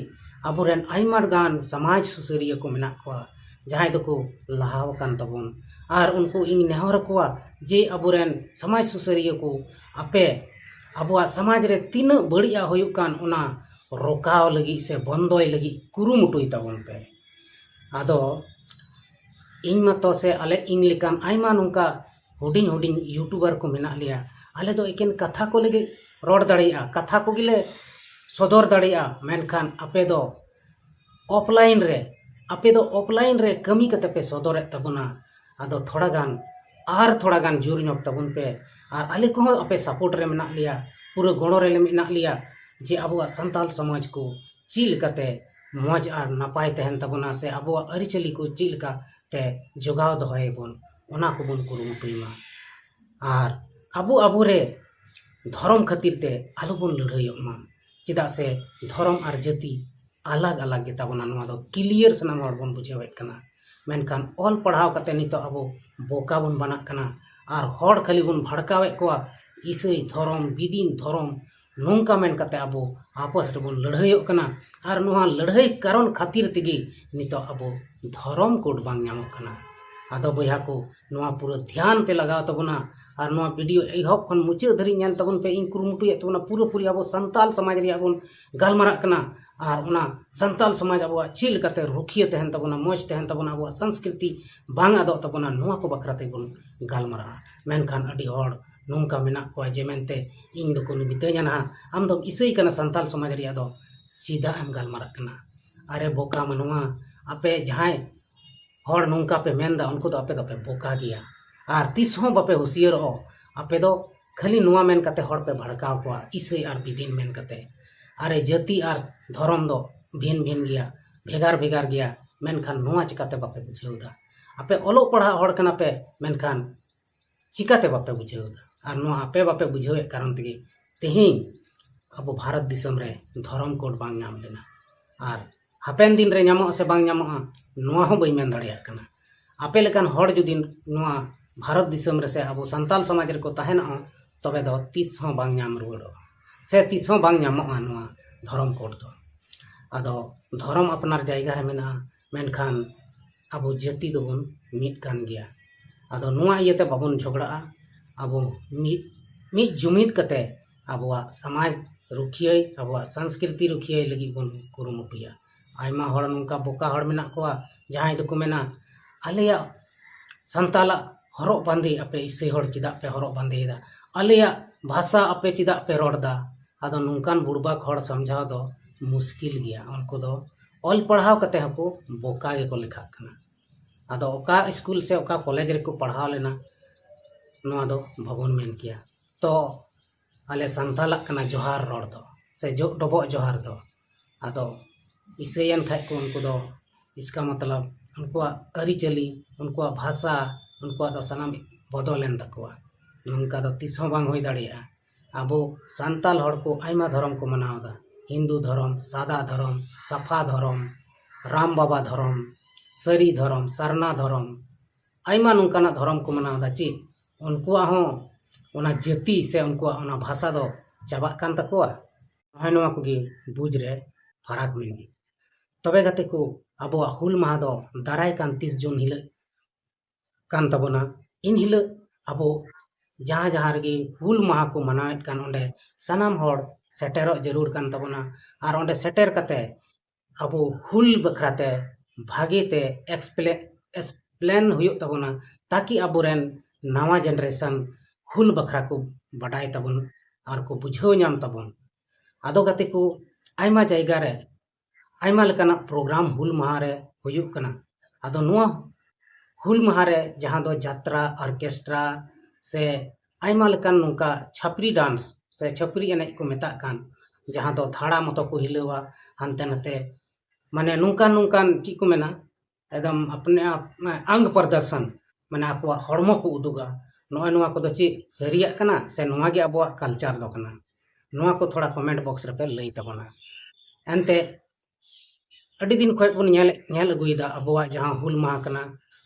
ᱟᱵᱚᱨᱮᱱ ᱟᱭᱢᱟ ᱜᱟᱱ ᱥᱚᱢᱟᱡᱽ ᱥᱩᱥᱟᱹᱨᱤᱭᱟᱹ ᱠᱚ ᱢᱮᱱᱟᱜ ᱠᱚᱣᱟ, ᱡᱟᱦᱟᱸᱭ ᱫᱚᱠᱚ ᱞᱟᱦᱟ ᱟᱠᱟᱱ ᱛᱟᱵᱚᱱ᱾ ᱟᱨ ᱩᱱᱠᱩ ᱤᱧ ᱱᱮᱦᱚᱨ ᱟᱠᱚᱣᱟ ᱡᱮ ᱟᱵᱚᱨᱮᱱ ᱥᱚᱢᱟᱡᱽ ᱥᱩᱥᱟᱹᱨᱤᱭᱟᱹ ᱠᱚ, ᱟᱯᱮ ᱟᱵᱚᱣᱟᱜ ᱥᱚᱢᱟᱡᱽ ᱨᱮ ᱛᱤᱱᱟᱹᱜ ᱵᱟᱹᱲᱤᱡᱟᱜ ᱦᱩᱭᱩᱜ ᱠᱟᱱ, ᱚᱱᱟ ᱨᱚᱠᱟᱣ ᱞᱟᱹᱜᱤᱫ ᱥᱮ ᱵᱚᱱᱫᱚᱭ ᱞᱟᱹᱜᱤᱫ ᱠᱩᱨᱩᱢᱩᱴᱩᱭ ᱛᱟᱵᱚᱱ ᱯᱮ᱾ ᱟᱫᱚ ᱤᱧ ᱢᱟᱛᱚ ᱥᱮ ᱟᱞᱮ, ᱤᱧ ᱞᱮᱠᱟᱱ ᱟᱭᱢᱟ ᱱᱚᱝᱠᱟ ᱦᱩᱰᱤᱧ ᱦᱩᱰᱤᱧ YouTuber ᱠᱚ ᱢᱮᱱᱟᱜ ᱞᱮᱭᱟ᱾ ᱟᱞᱮ ᱫᱚ ᱮᱠᱮᱱ ᱠᱟᱛᱷᱟ ᱠᱚᱞᱮ ᱨᱚᱲ ᱫᱟᱲᱮᱭᱟᱜᱼᱟ, ᱠᱟᱛᱷᱟ ᱠᱚᱜᱮᱞᱮ ᱥᱚᱫᱚᱨ ᱫᱟᱲᱮᱭᱟᱜᱼᱟ, ᱢᱮᱱᱠᱷᱟᱱ ᱟᱯᱮ ᱫᱚ offline ᱨᱮ, ᱟᱯᱮ ᱫᱚ offline ᱨᱮ ᱠᱟᱹᱢᱤ ᱠᱟᱛᱮ ᱯᱮ ᱥᱚᱫᱚᱨᱮᱫ ᱛᱟᱵᱚᱱᱟ᱾ ᱟᱫᱚ ᱛᱷᱚᱲᱟ ᱜᱟᱱ, ᱟᱨ ᱛᱷᱚᱲᱟ ᱜᱟᱱ ᱡᱳᱨ ᱧᱚᱜ ᱛᱟᱵᱚᱱ ᱯᱮ᱾ ᱟᱨ ᱟᱞᱮ ᱠᱚᱦᱚᱸ ᱟᱯᱮ support ᱨᱮ ᱢᱮᱱᱟᱜ ᱞᱮᱭᱟ, ᱯᱩᱨᱟᱹ ᱜᱚᱲᱚ ᱨᱮ ᱢᱮᱱᱟᱜ ᱞᱮᱭᱟ ᱡᱮ ᱟᱵᱚᱣᱟᱜ ᱥᱟᱱᱛᱟᱞ ᱥᱚᱢᱟᱡᱽ ᱠᱚ ᱪᱮᱫ ᱞᱮᱠᱟᱛᱮ ᱢᱚᱡᱽ ᱟᱨ ᱱᱟᱯᱟᱭ ᱛᱟᱦᱮᱱ ᱛᱟᱵᱚᱱᱟ, ᱥᱮ ᱟᱵᱚᱣᱟᱜ ᱟᱹᱨᱤᱪᱟᱹᱞᱤ ᱠᱚ ᱪᱮᱫ ᱞᱮᱠᱟᱛᱮ ᱡᱚᱜᱟᱣ ᱫᱚᱦᱚᱭᱟᱵᱚᱱ, ᱚᱱᱟ ᱠᱚᱵᱚᱱ ᱠᱩᱨᱩᱢᱩᱴᱩᱭ ᱢᱟ᱾ ᱟᱨ ᱟᱵᱚ ᱟᱵᱚᱨᱮ ᱫᱷᱚᱨᱚᱢ ᱠᱷᱟᱹᱛᱤᱨ ᱛᱮ ᱟᱞᱚᱵᱚᱱ ᱞᱟᱹᱲᱦᱟᱹᱭᱚᱜ ᱢᱟ, ᱪᱮᱫᱟᱜ ᱥᱮ ᱫᱷᱚᱨᱚᱢ ᱟᱨ ᱡᱟᱹᱛᱤ ᱟᱞᱟᱜᱽ ᱟᱞᱟᱜᱽ ᱜᱮᱛᱟ ᱵᱚᱱᱟ᱾ ᱱᱚᱣᱟ ᱫᱚ clear ᱥᱟᱱᱟᱢ ᱦᱚᱲ ᱵᱚᱱ ᱵᱩᱡᱷᱟᱹᱣᱮᱫ ᱠᱟᱱᱟ᱾ ᱢᱮᱱᱠᱷᱟᱱ ᱚᱞ ᱯᱟᱲᱦᱟᱣ ᱠᱟᱛᱮ ᱱᱤᱛᱚᱜ ᱟᱵᱚ ᱵᱚᱠᱟ ᱵᱚᱱ ᱵᱟᱱᱟᱜ ᱠᱟᱱᱟ ᱟᱨ ᱦᱚᱲ ᱠᱷᱟᱹᱞᱤ ᱵᱚᱱ ᱵᱷᱟᱲᱠᱟᱣᱮᱫ ᱠᱚᱣᱟ, ᱤᱥᱟᱹᱭ ᱫᱷᱚᱨᱚᱢ, ᱵᱤᱫᱤᱱ ᱫᱷᱚᱨᱚᱢ, ᱱᱚᱝᱠᱟ ᱢᱮᱱ ᱠᱟᱛᱮ ᱟᱵᱚ ᱟᱯᱚᱥ ᱨᱮᱵᱚᱱ ᱞᱟᱹᱲᱦᱟᱹᱭᱚᱜ ᱠᱟᱱᱟ᱾ ᱟᱨ ᱱᱚᱣᱟ ᱞᱟᱹᱲᱦᱟᱹᱭ ᱠᱟᱨᱚᱱ ᱠᱷᱟᱹᱛᱤᱨ ᱛᱮᱜᱮ ᱱᱤᱛᱚᱜ ᱟᱵᱚ ᱫᱷᱚᱨᱚᱢ code ᱵᱟᱝ ᱧᱟᱢᱚᱜ ᱠᱟᱱᱟ᱾ ᱟᱫᱚ ᱵᱚᱭᱦᱟ ᱠᱚ, ᱱᱚᱣᱟ ᱯᱩᱨᱟᱹ ᱫᱷᱮᱭᱟᱱ ᱯᱮ ᱞᱟᱜᱟᱣ ᱛᱟᱵᱚᱱᱟ᱾ ᱟᱨ ᱱᱚᱣᱟ video ᱮᱦᱚᱵ ᱠᱷᱚᱱ ᱢᱩᱪᱟᱹᱫ ᱫᱷᱟᱹᱨᱤᱡ ᱧᱮᱞ ᱛᱟᱵᱚᱱ ᱯᱮ᱾ ᱤᱧ ᱠᱩᱨᱩᱢᱩᱴᱩᱭᱮᱫ ᱛᱟᱵᱚᱱᱟ, ᱯᱩᱨᱟᱹᱯᱩᱨᱤ ᱟᱵᱚ ᱥᱟᱱᱛᱟᱞ ᱥᱚᱢᱟᱡᱽ ᱨᱮᱭᱟᱜ ᱵᱚᱱ ᱜᱟᱞᱢᱟᱨᱟᱜ ᱠᱟᱱᱟ᱾ ᱟᱨ ᱚᱱᱟ ᱥᱟᱱᱛᱟᱞ ᱥᱚᱢᱟᱡᱽ ᱟᱵᱚᱣᱟᱜ ᱪᱮᱫ ᱞᱮᱠᱟᱛᱮ ᱨᱩᱠᱷᱤᱭᱟᱹ ᱛᱟᱦᱮᱱ ᱛᱟᱵᱚᱱᱟ, ᱢᱚᱡᱽ ᱛᱟᱦᱮᱱ ᱛᱟᱵᱚᱱᱟ, ᱟᱵᱚᱣᱟᱜ ᱥᱚᱝᱥᱠᱨᱤᱛᱤ ᱵᱟᱝ ᱟᱫᱚᱜ ᱛᱟᱵᱚᱱᱟ, ᱱᱚᱣᱟ ᱠᱚ ᱵᱟᱠᱷᱨᱟ ᱛᱮᱵᱚᱱ ᱜᱟᱞᱢᱟᱨᱟᱜᱼᱟ᱾ ᱢᱮᱱᱠᱷᱟᱱ ᱟᱹᱰᱤ ᱦᱚᱲ ᱱᱚᱝᱠᱟ ᱢᱮᱱᱟᱜ ᱠᱚᱣᱟ ᱡᱮ ᱢᱮᱱᱛᱮ, "ᱤᱧ ᱫᱚᱠᱚ ᱢᱤᱛᱟᱹᱧᱟ ᱱᱟᱦᱟᱜ, ᱟᱢ ᱫᱚᱢ ᱤᱥᱟᱹᱭ ᱠᱟᱱᱟ, ᱥᱟᱱᱛᱟᱞ ᱥᱚᱢᱟᱡᱽ ᱨᱮᱭᱟᱜ ᱫᱚ ᱪᱮᱫᱟᱜ ᱮᱢ ᱜᱟᱞᱢᱟᱨᱟᱜ ᱠᱟᱱᱟ?" ᱟᱨᱮ ᱵᱚᱠᱟ ᱢᱟᱱᱣᱟ, ᱟᱯᱮ ᱡᱟᱦᱟᱸᱭ ᱦᱚᱲ ᱱᱚᱝᱠᱟ ᱯᱮ ᱢᱮᱱᱫᱟ, ᱩᱱᱠᱩ ᱫᱚ ᱟᱯᱮ ᱫᱚᱯᱮ ᱵᱚᱠᱟ ᱜᱮᱭᱟ᱾ ᱟᱨ ᱛᱤᱥ ᱦᱚᱸ ᱵᱟᱯᱮ ᱦᱩᱥᱤᱭᱟᱹᱨᱚᱜᱼᱟ᱾ ᱟᱯᱮ ᱫᱚ ᱠᱷᱟᱹᱞᱤ ᱱᱚᱣᱟ ᱢᱮᱱ ᱠᱟᱛᱮ ᱦᱚᱲ ᱯᱮ ᱵᱷᱟᱲᱠᱟᱣ ᱠᱚᱣᱟ, ᱤᱥᱟᱹᱭ ᱟᱨ ᱵᱤᱫᱤᱱ ᱢᱮᱱ ᱠᱟᱛᱮ᱾ ᱟᱨᱮ, ᱡᱟᱹᱛᱤ ᱟᱨ ᱫᱷᱚᱨᱚᱢ ᱫᱚ ᱵᱷᱤᱱ ᱵᱷᱤᱱ ᱜᱮᱭᱟ, ᱵᱷᱮᱜᱟᱨ ᱵᱷᱮᱜᱟᱨ ᱜᱮᱭᱟ, ᱢᱮᱱᱠᱷᱟᱱ ᱱᱚᱣᱟ ᱪᱤᱠᱟᱹᱛᱮ ᱵᱟᱯᱮ ᱵᱩᱡᱷᱟᱹᱣ ᱮᱫᱟ? ᱟᱯᱮ ᱚᱞᱚᱜ ᱯᱟᱲᱦᱟᱜ ᱦᱚᱲ ᱠᱟᱱᱟ ᱯᱮ, ᱢᱮᱱᱠᱷᱟᱱ ᱪᱤᱠᱟᱹᱛᱮ ᱵᱟᱯᱮ ᱵᱩᱡᱷᱟᱹᱣ ᱮᱫᱟ? ᱟᱨ ᱱᱚᱣᱟ ᱟᱯᱮ ᱵᱟᱯᱮ ᱵᱩᱡᱷᱟᱹᱣᱮᱫ ᱠᱟᱨᱚᱱ ᱛᱮᱜᱮ ᱛᱮᱦᱮᱧ ᱟᱵᱚ ᱵᱷᱟᱨᱚᱛ ᱫᱤᱥᱚᱢ ᱨᱮ ᱫᱷᱚᱨᱚᱢ ᱠᱳᱰ ᱵᱟᱝ ᱧᱟᱢ ᱞᱮᱱᱟ᱾ ᱟᱨ ᱦᱟᱯᱮᱱ ᱫᱤᱱ ᱨᱮ ᱧᱟᱢᱚᱜᱼᱟ ᱥᱮ ᱵᱟᱝ ᱧᱟᱢᱚᱜᱼᱟ, ᱱᱚᱣᱟ ᱦᱚᱸ ᱵᱟᱹᱧ ᱢᱮᱱ ᱫᱟᱲᱮᱭᱟᱜ ᱠᱟᱱᱟ᱾ ᱟᱯᱮ ᱞᱮᱠᱟᱱ ᱦᱚᱲ ᱡᱩᱫᱤ ᱱᱚᱣᱟ ᱵᱷᱟᱨᱚᱛ ᱫᱤᱥᱚᱢ ᱨᱮ ᱥᱮ ᱟᱵᱚ ᱥᱟᱱᱛᱟᱞ ᱥᱚᱢᱟᱡᱽ ᱨᱮᱠᱚ ᱛᱟᱦᱮᱱᱚᱜᱼᱟ, ᱛᱚᱵᱮ ᱫᱚ ᱛᱤᱥ ᱦᱚᱸ ᱵᱟᱝ ᱧᱟᱢ ᱨᱩᱣᱟᱹᱲᱚᱜᱼᱟ ᱥᱮ ᱛᱤᱥ ᱦᱚᱸ ᱵᱟᱝ ᱧᱟᱢᱚᱜᱼᱟ ᱱᱚᱣᱟ ᱫᱷᱚᱨᱚᱢ ᱠᱳᱰ ᱫᱚ᱾ ᱟᱫᱚ ᱫᱷᱚᱨᱚᱢ ᱟᱯᱱᱟᱨ ᱡᱟᱭᱜᱟ ᱨᱮ ᱢᱮᱱᱟᱜᱼᱟ, ᱢᱮᱱᱠᱷᱟᱱ ᱟᱵᱚ ᱡᱟᱹᱛᱤ ᱫᱚᱵᱚᱱ ᱢᱤᱫ ᱠᱟᱱ ᱜᱮᱭᱟ᱾ ᱟᱫᱚ ᱱᱚᱣᱟ ᱤᱭᱟᱹᱛᱮ ᱵᱟᱵᱚᱱ ᱡᱷᱚᱜᱽᱲᱟᱜᱼᱟ, ᱟᱵᱚ ᱢᱤᱫ, ᱢᱤᱫ ᱡᱩᱢᱤᱫ ᱠᱟᱛᱮ ᱟᱵᱚᱣᱟᱜ ᱥᱚᱢᱟᱡᱽ ᱨᱩᱠᱷᱤᱭᱟᱹᱭ, ᱟᱵᱚᱣᱟᱜ ᱥᱚᱝᱥᱠᱨᱤᱛᱤ ᱨᱩᱠᱷᱤᱭᱟᱹᱭ ᱞᱟᱹᱜᱤᱫ ᱵᱚᱱ ᱠᱩᱨᱩᱢᱩᱴᱩᱭᱟ᱾ ᱟᱭᱢᱟ ᱦᱚᱲ ᱱᱚᱝᱠᱟ ᱵᱚᱠᱟ ᱦᱚᱲ ᱢᱮᱱᱟᱜ ᱠᱚᱣᱟ, ᱡᱟᱦᱟᱸᱭ ᱫᱚᱠᱚ ᱢᱮᱱᱟ, ᱟᱞᱮᱭᱟᱜ ᱥᱟᱱᱛᱟᱞᱟᱜ ᱦᱚᱨᱚᱜ ᱵᱟᱸᱫᱮ ᱟᱯᱮ ᱤᱥᱟᱹᱭ ᱦᱚᱲ ᱪᱮᱫᱟᱜ ᱯᱮ ᱦᱚᱨᱚᱜ ᱵᱟᱸᱫᱮᱭᱮᱫᱟ? ᱟᱞᱮᱭᱟᱜ ᱵᱷᱟᱥᱟ ᱟᱯᱮ ᱪᱮᱫᱟᱜ ᱯᱮ ᱨᱚᱲ ᱮᱫᱟ? ᱟᱫᱚ ᱱᱚᱝᱠᱟᱱ ᱵᱩᱲᱵᱟᱠ ᱦᱚᱲ ᱥᱟᱢᱡᱷᱟᱣ ᱫᱚ ᱢᱩᱥᱠᱤᱞ ᱜᱮᱭᱟ᱾ ᱩᱱᱠᱩ ᱫᱚ ᱚᱞ ᱯᱟᱲᱦᱟᱣ ᱠᱟᱛᱮ ᱦᱚᱸᱠᱚ ᱵᱚᱠᱟ ᱜᱮᱠᱚ ᱞᱮᱠᱷᱟᱜ ᱠᱟᱱᱟ᱾ ᱟᱫᱚ ᱚᱠᱟ ᱥᱠᱩᱞ ᱥᱮ ᱚᱠᱟ ᱠᱚᱞᱮᱡᱽ ᱨᱮᱠᱚ ᱯᱟᱲᱦᱟᱣ ᱞᱮᱱᱟ, ᱱᱚᱣᱟ ᱫᱚ ᱵᱟᱵᱚᱱ ᱢᱮᱱ ᱠᱮᱭᱟ᱾ ᱛᱚ ᱟᱞᱮ ᱥᱟᱱᱛᱟᱞᱟᱜ ᱠᱟᱱᱟ ᱡᱚᱦᱟᱨ ᱨᱚᱲ ᱫᱚ, ᱥᱮ ᱡᱚ-, ᱰᱚᱵᱚᱜ ᱡᱚᱦᱟᱨ ᱫᱚ᱾ ᱟᱫᱚ ᱤᱥᱟᱹᱭᱮᱱ ᱠᱷᱟᱡ ᱠᱚ ᱩᱱᱠᱩ ᱫᱚ, ᱤᱥᱠᱟ ᱢᱚᱛᱞᱚᱵ ᱩᱱᱠᱩᱣᱟᱜ ᱟᱹᱨᱤᱪᱟᱹᱞᱤ, ᱩᱱᱠᱩᱣᱟᱜ ᱵᱷᱟᱥᱟ, ᱩᱱᱠᱩᱣᱟᱜ ᱫᱚ ᱥᱟᱱᱟᱢ ᱵᱚᱫᱚᱞᱮᱱ ᱛᱟᱠᱚᱣᱟ᱾ ᱱᱚᱝᱠᱟ ᱫᱚ ᱛᱤᱥ ᱦᱚᱸ ᱵᱟᱝ ᱦᱩᱭ ᱫᱟᱲᱮᱭᱟᱜᱼᱟ᱾ ᱟᱵᱚ ᱥᱟᱱᱛᱟᱞ ᱦᱚᱲ ᱠᱚ ᱟᱭᱢᱟ ᱫᱷᱚᱨᱚᱢ ᱠᱚ ᱢᱟᱱᱟᱣ ᱮᱫᱟ᱾ ᱦᱤᱱᱫᱩ ᱫᱷᱚᱨᱚᱢ, ᱥᱟᱫᱟ ᱫᱷᱚᱨᱚᱢ, ᱥᱟᱯᱷᱟ ᱫᱷᱚᱨᱚᱢ, ᱨᱟᱢ ᱵᱟᱵᱟ ᱫᱷᱚᱨᱚᱢ, ᱥᱟᱹᱨᱤ ᱫᱷᱚᱨᱚᱢ, ᱥᱟᱨᱱᱟ ᱫᱷᱚᱨᱚᱢ, ᱟᱭᱢᱟ ᱱᱚᱝᱠᱟᱱᱟᱜ ᱫᱷᱚᱨᱚᱢ ᱠᱚ ᱢᱟᱱᱟᱣ ᱮᱫᱟ᱾ ᱪᱮᱫ ᱩᱱᱠᱩᱣᱟᱜ ᱦᱚᱸ ᱚᱱᱟ ᱡᱟᱹᱛᱤ ᱥᱮ ᱩᱱᱠᱩᱣᱟᱜ ᱚᱱᱟ ᱵᱷᱟᱥᱟ ᱫᱚ ᱪᱟᱵᱟᱜ ᱠᱟᱱ ᱛᱟᱠᱚᱣᱟ? ᱱᱚᱜᱼᱚᱭ ᱱᱚᱣᱟ ᱠᱚᱜᱮ ᱵᱩᱡᱽ ᱨᱮ ᱯᱷᱟᱨᱟᱠ ᱢᱮᱱᱟᱜᱼᱟ᱾ ᱛᱚᱵᱮ ᱜᱟᱛᱮ ᱠᱚ, ᱟᱵᱚᱣᱟᱜ ᱦᱩᱞ ᱢᱟᱦᱟ ᱫᱚ ᱫᱟᱨᱟᱭ ᱠᱟᱱ ᱛᱤᱥ ᱡᱩᱱ ᱦᱤᱞᱳᱜ ᱠᱟᱱ ᱛᱟᱵᱚᱱᱟ᱾ ᱤᱱ ᱦᱤᱞᱳᱜ ᱟᱵᱚ ᱡᱟᱦᱟᱸ ᱡᱟᱦᱟᱸ ᱨᱮᱜᱮ ᱦᱩᱞ ᱢᱟᱦᱟ ᱠᱚ ᱢᱟᱱᱟᱣᱮᱫ ᱠᱟᱱ, ᱚᱸᱰᱮ ᱥᱟᱱᱟᱢ ᱦᱚᱲ ᱥᱮᱴᱮᱨᱚᱜ ᱡᱟᱹᱨᱩᱲ ᱠᱟᱱ ᱛᱟᱵᱚᱱᱟ᱾ ᱟᱨ ᱚᱸᱰᱮ ᱥᱮᱴᱮᱨ ᱠᱟᱛᱮ ᱟᱵᱚ ᱦᱩᱞ ᱵᱟᱠᱷᱨᱟ ᱛᱮ ᱵᱷᱟᱜᱮ ᱛᱮ explain, explain ᱦᱩᱭᱩᱜ ᱛᱟᱵᱚᱱᱟ, ᱛᱟᱠᱤ ᱟᱵᱚᱨᱮᱱ ᱱᱟᱣᱟ generation ᱦᱩᱞ ᱵᱟᱠᱷᱨᱟ ᱠᱚ ᱵᱟᱰᱟᱭ ᱛᱟᱵᱚᱱ ᱟᱨ ᱠᱚ ᱵᱩᱡᱷᱟᱹᱣ ᱧᱟᱢ ᱛᱟᱵᱚᱱ᱾ ᱟᱫᱚ ᱜᱟᱛᱮ ᱠᱚ, ᱟᱭᱢᱟ ᱡᱟᱭᱜᱟ ᱨᱮ ᱟᱭᱢᱟ ᱞᱮᱠᱟᱱᱟᱜ program ᱦᱩᱞ ᱢᱟᱦᱟ ᱨᱮ ᱦᱩᱭᱩᱜ ᱠᱟᱱᱟ᱾ ᱟᱫᱚ ᱱᱚᱣᱟ ᱦᱩᱞ ᱢᱟᱦᱟ ᱨᱮ ᱡᱟᱦᱟᱸ ᱫᱚ ᱡᱟᱛᱨᱟ, ᱚᱨᱠᱮᱥᱴᱨᱟ ᱥᱮ ᱟᱭᱢᱟ ᱞᱮᱠᱟᱱ ᱱᱚᱝᱠᱟ ᱪᱷᱟᱹᱯᱨᱤ ᱰᱟᱱᱥ ᱥᱮ ᱪᱷᱟᱹᱯᱨᱤ ᱮᱱᱮᱡ ᱠᱚ ᱢᱮᱛᱟᱜ ᱠᱟᱱ, ᱡᱟᱦᱟᱸ ᱫᱚ ᱫᱷᱟᱲᱟ ᱢᱚᱛᱚ ᱠᱚ ᱦᱤᱞᱟᱹᱣᱟ ᱦᱟᱱᱛᱮ ᱱᱟᱛᱮ, ᱢᱟᱱᱮ ᱱᱚᱝᱠᱟᱱ ᱱᱚᱝᱠᱟᱱ ᱪᱮᱫ ᱠᱚ ᱢᱮᱱᱟ, ᱮᱠᱫᱚᱢ ᱟᱯᱱᱮ ᱟᱯ ᱟᱝᱜ ᱯᱨᱚᱫᱚᱨᱥᱚᱱ, ᱢᱟᱱᱮ ᱟᱠᱚᱣᱟᱜ ᱦᱚᱲᱢᱚ ᱠᱚ ᱩᱫᱩᱜᱟ᱾ ᱱᱚᱜᱼᱚᱭ ᱱᱚᱣᱟ ᱠᱚᱫᱚ ᱪᱮᱫ ᱥᱟᱹᱨᱤᱭᱟᱜ ᱠᱟᱱᱟ ᱥᱮ ᱱᱚᱣᱟ ᱜᱮ ᱟᱵᱚᱣᱟᱜ ᱠᱟᱞᱪᱟᱨ ᱫᱚ ᱠᱟᱱᱟ? ᱱᱚᱣᱟ ᱠᱚ ᱛᱷᱚᱲᱟ ᱠᱚᱢᱮᱱᱴ ᱵᱚᱠᱥ ᱨᱮᱯᱮ ᱞᱟᱹᱭ ᱛᱟᱵᱚᱱᱟ᱾ ᱮᱱᱛᱮ ᱟᱹᱰᱤ ᱫᱤᱱ ᱠᱷᱚᱱ ᱵᱚᱱ ᱧᱮᱞ ᱧᱮᱞ ᱟᱹᱜᱩᱭᱮᱫᱟ ᱟᱵᱚᱣᱟᱜ ᱡᱟᱦᱟᱸ ᱦᱩᱞ ᱢᱟᱦᱟ ᱠᱟᱱᱟ,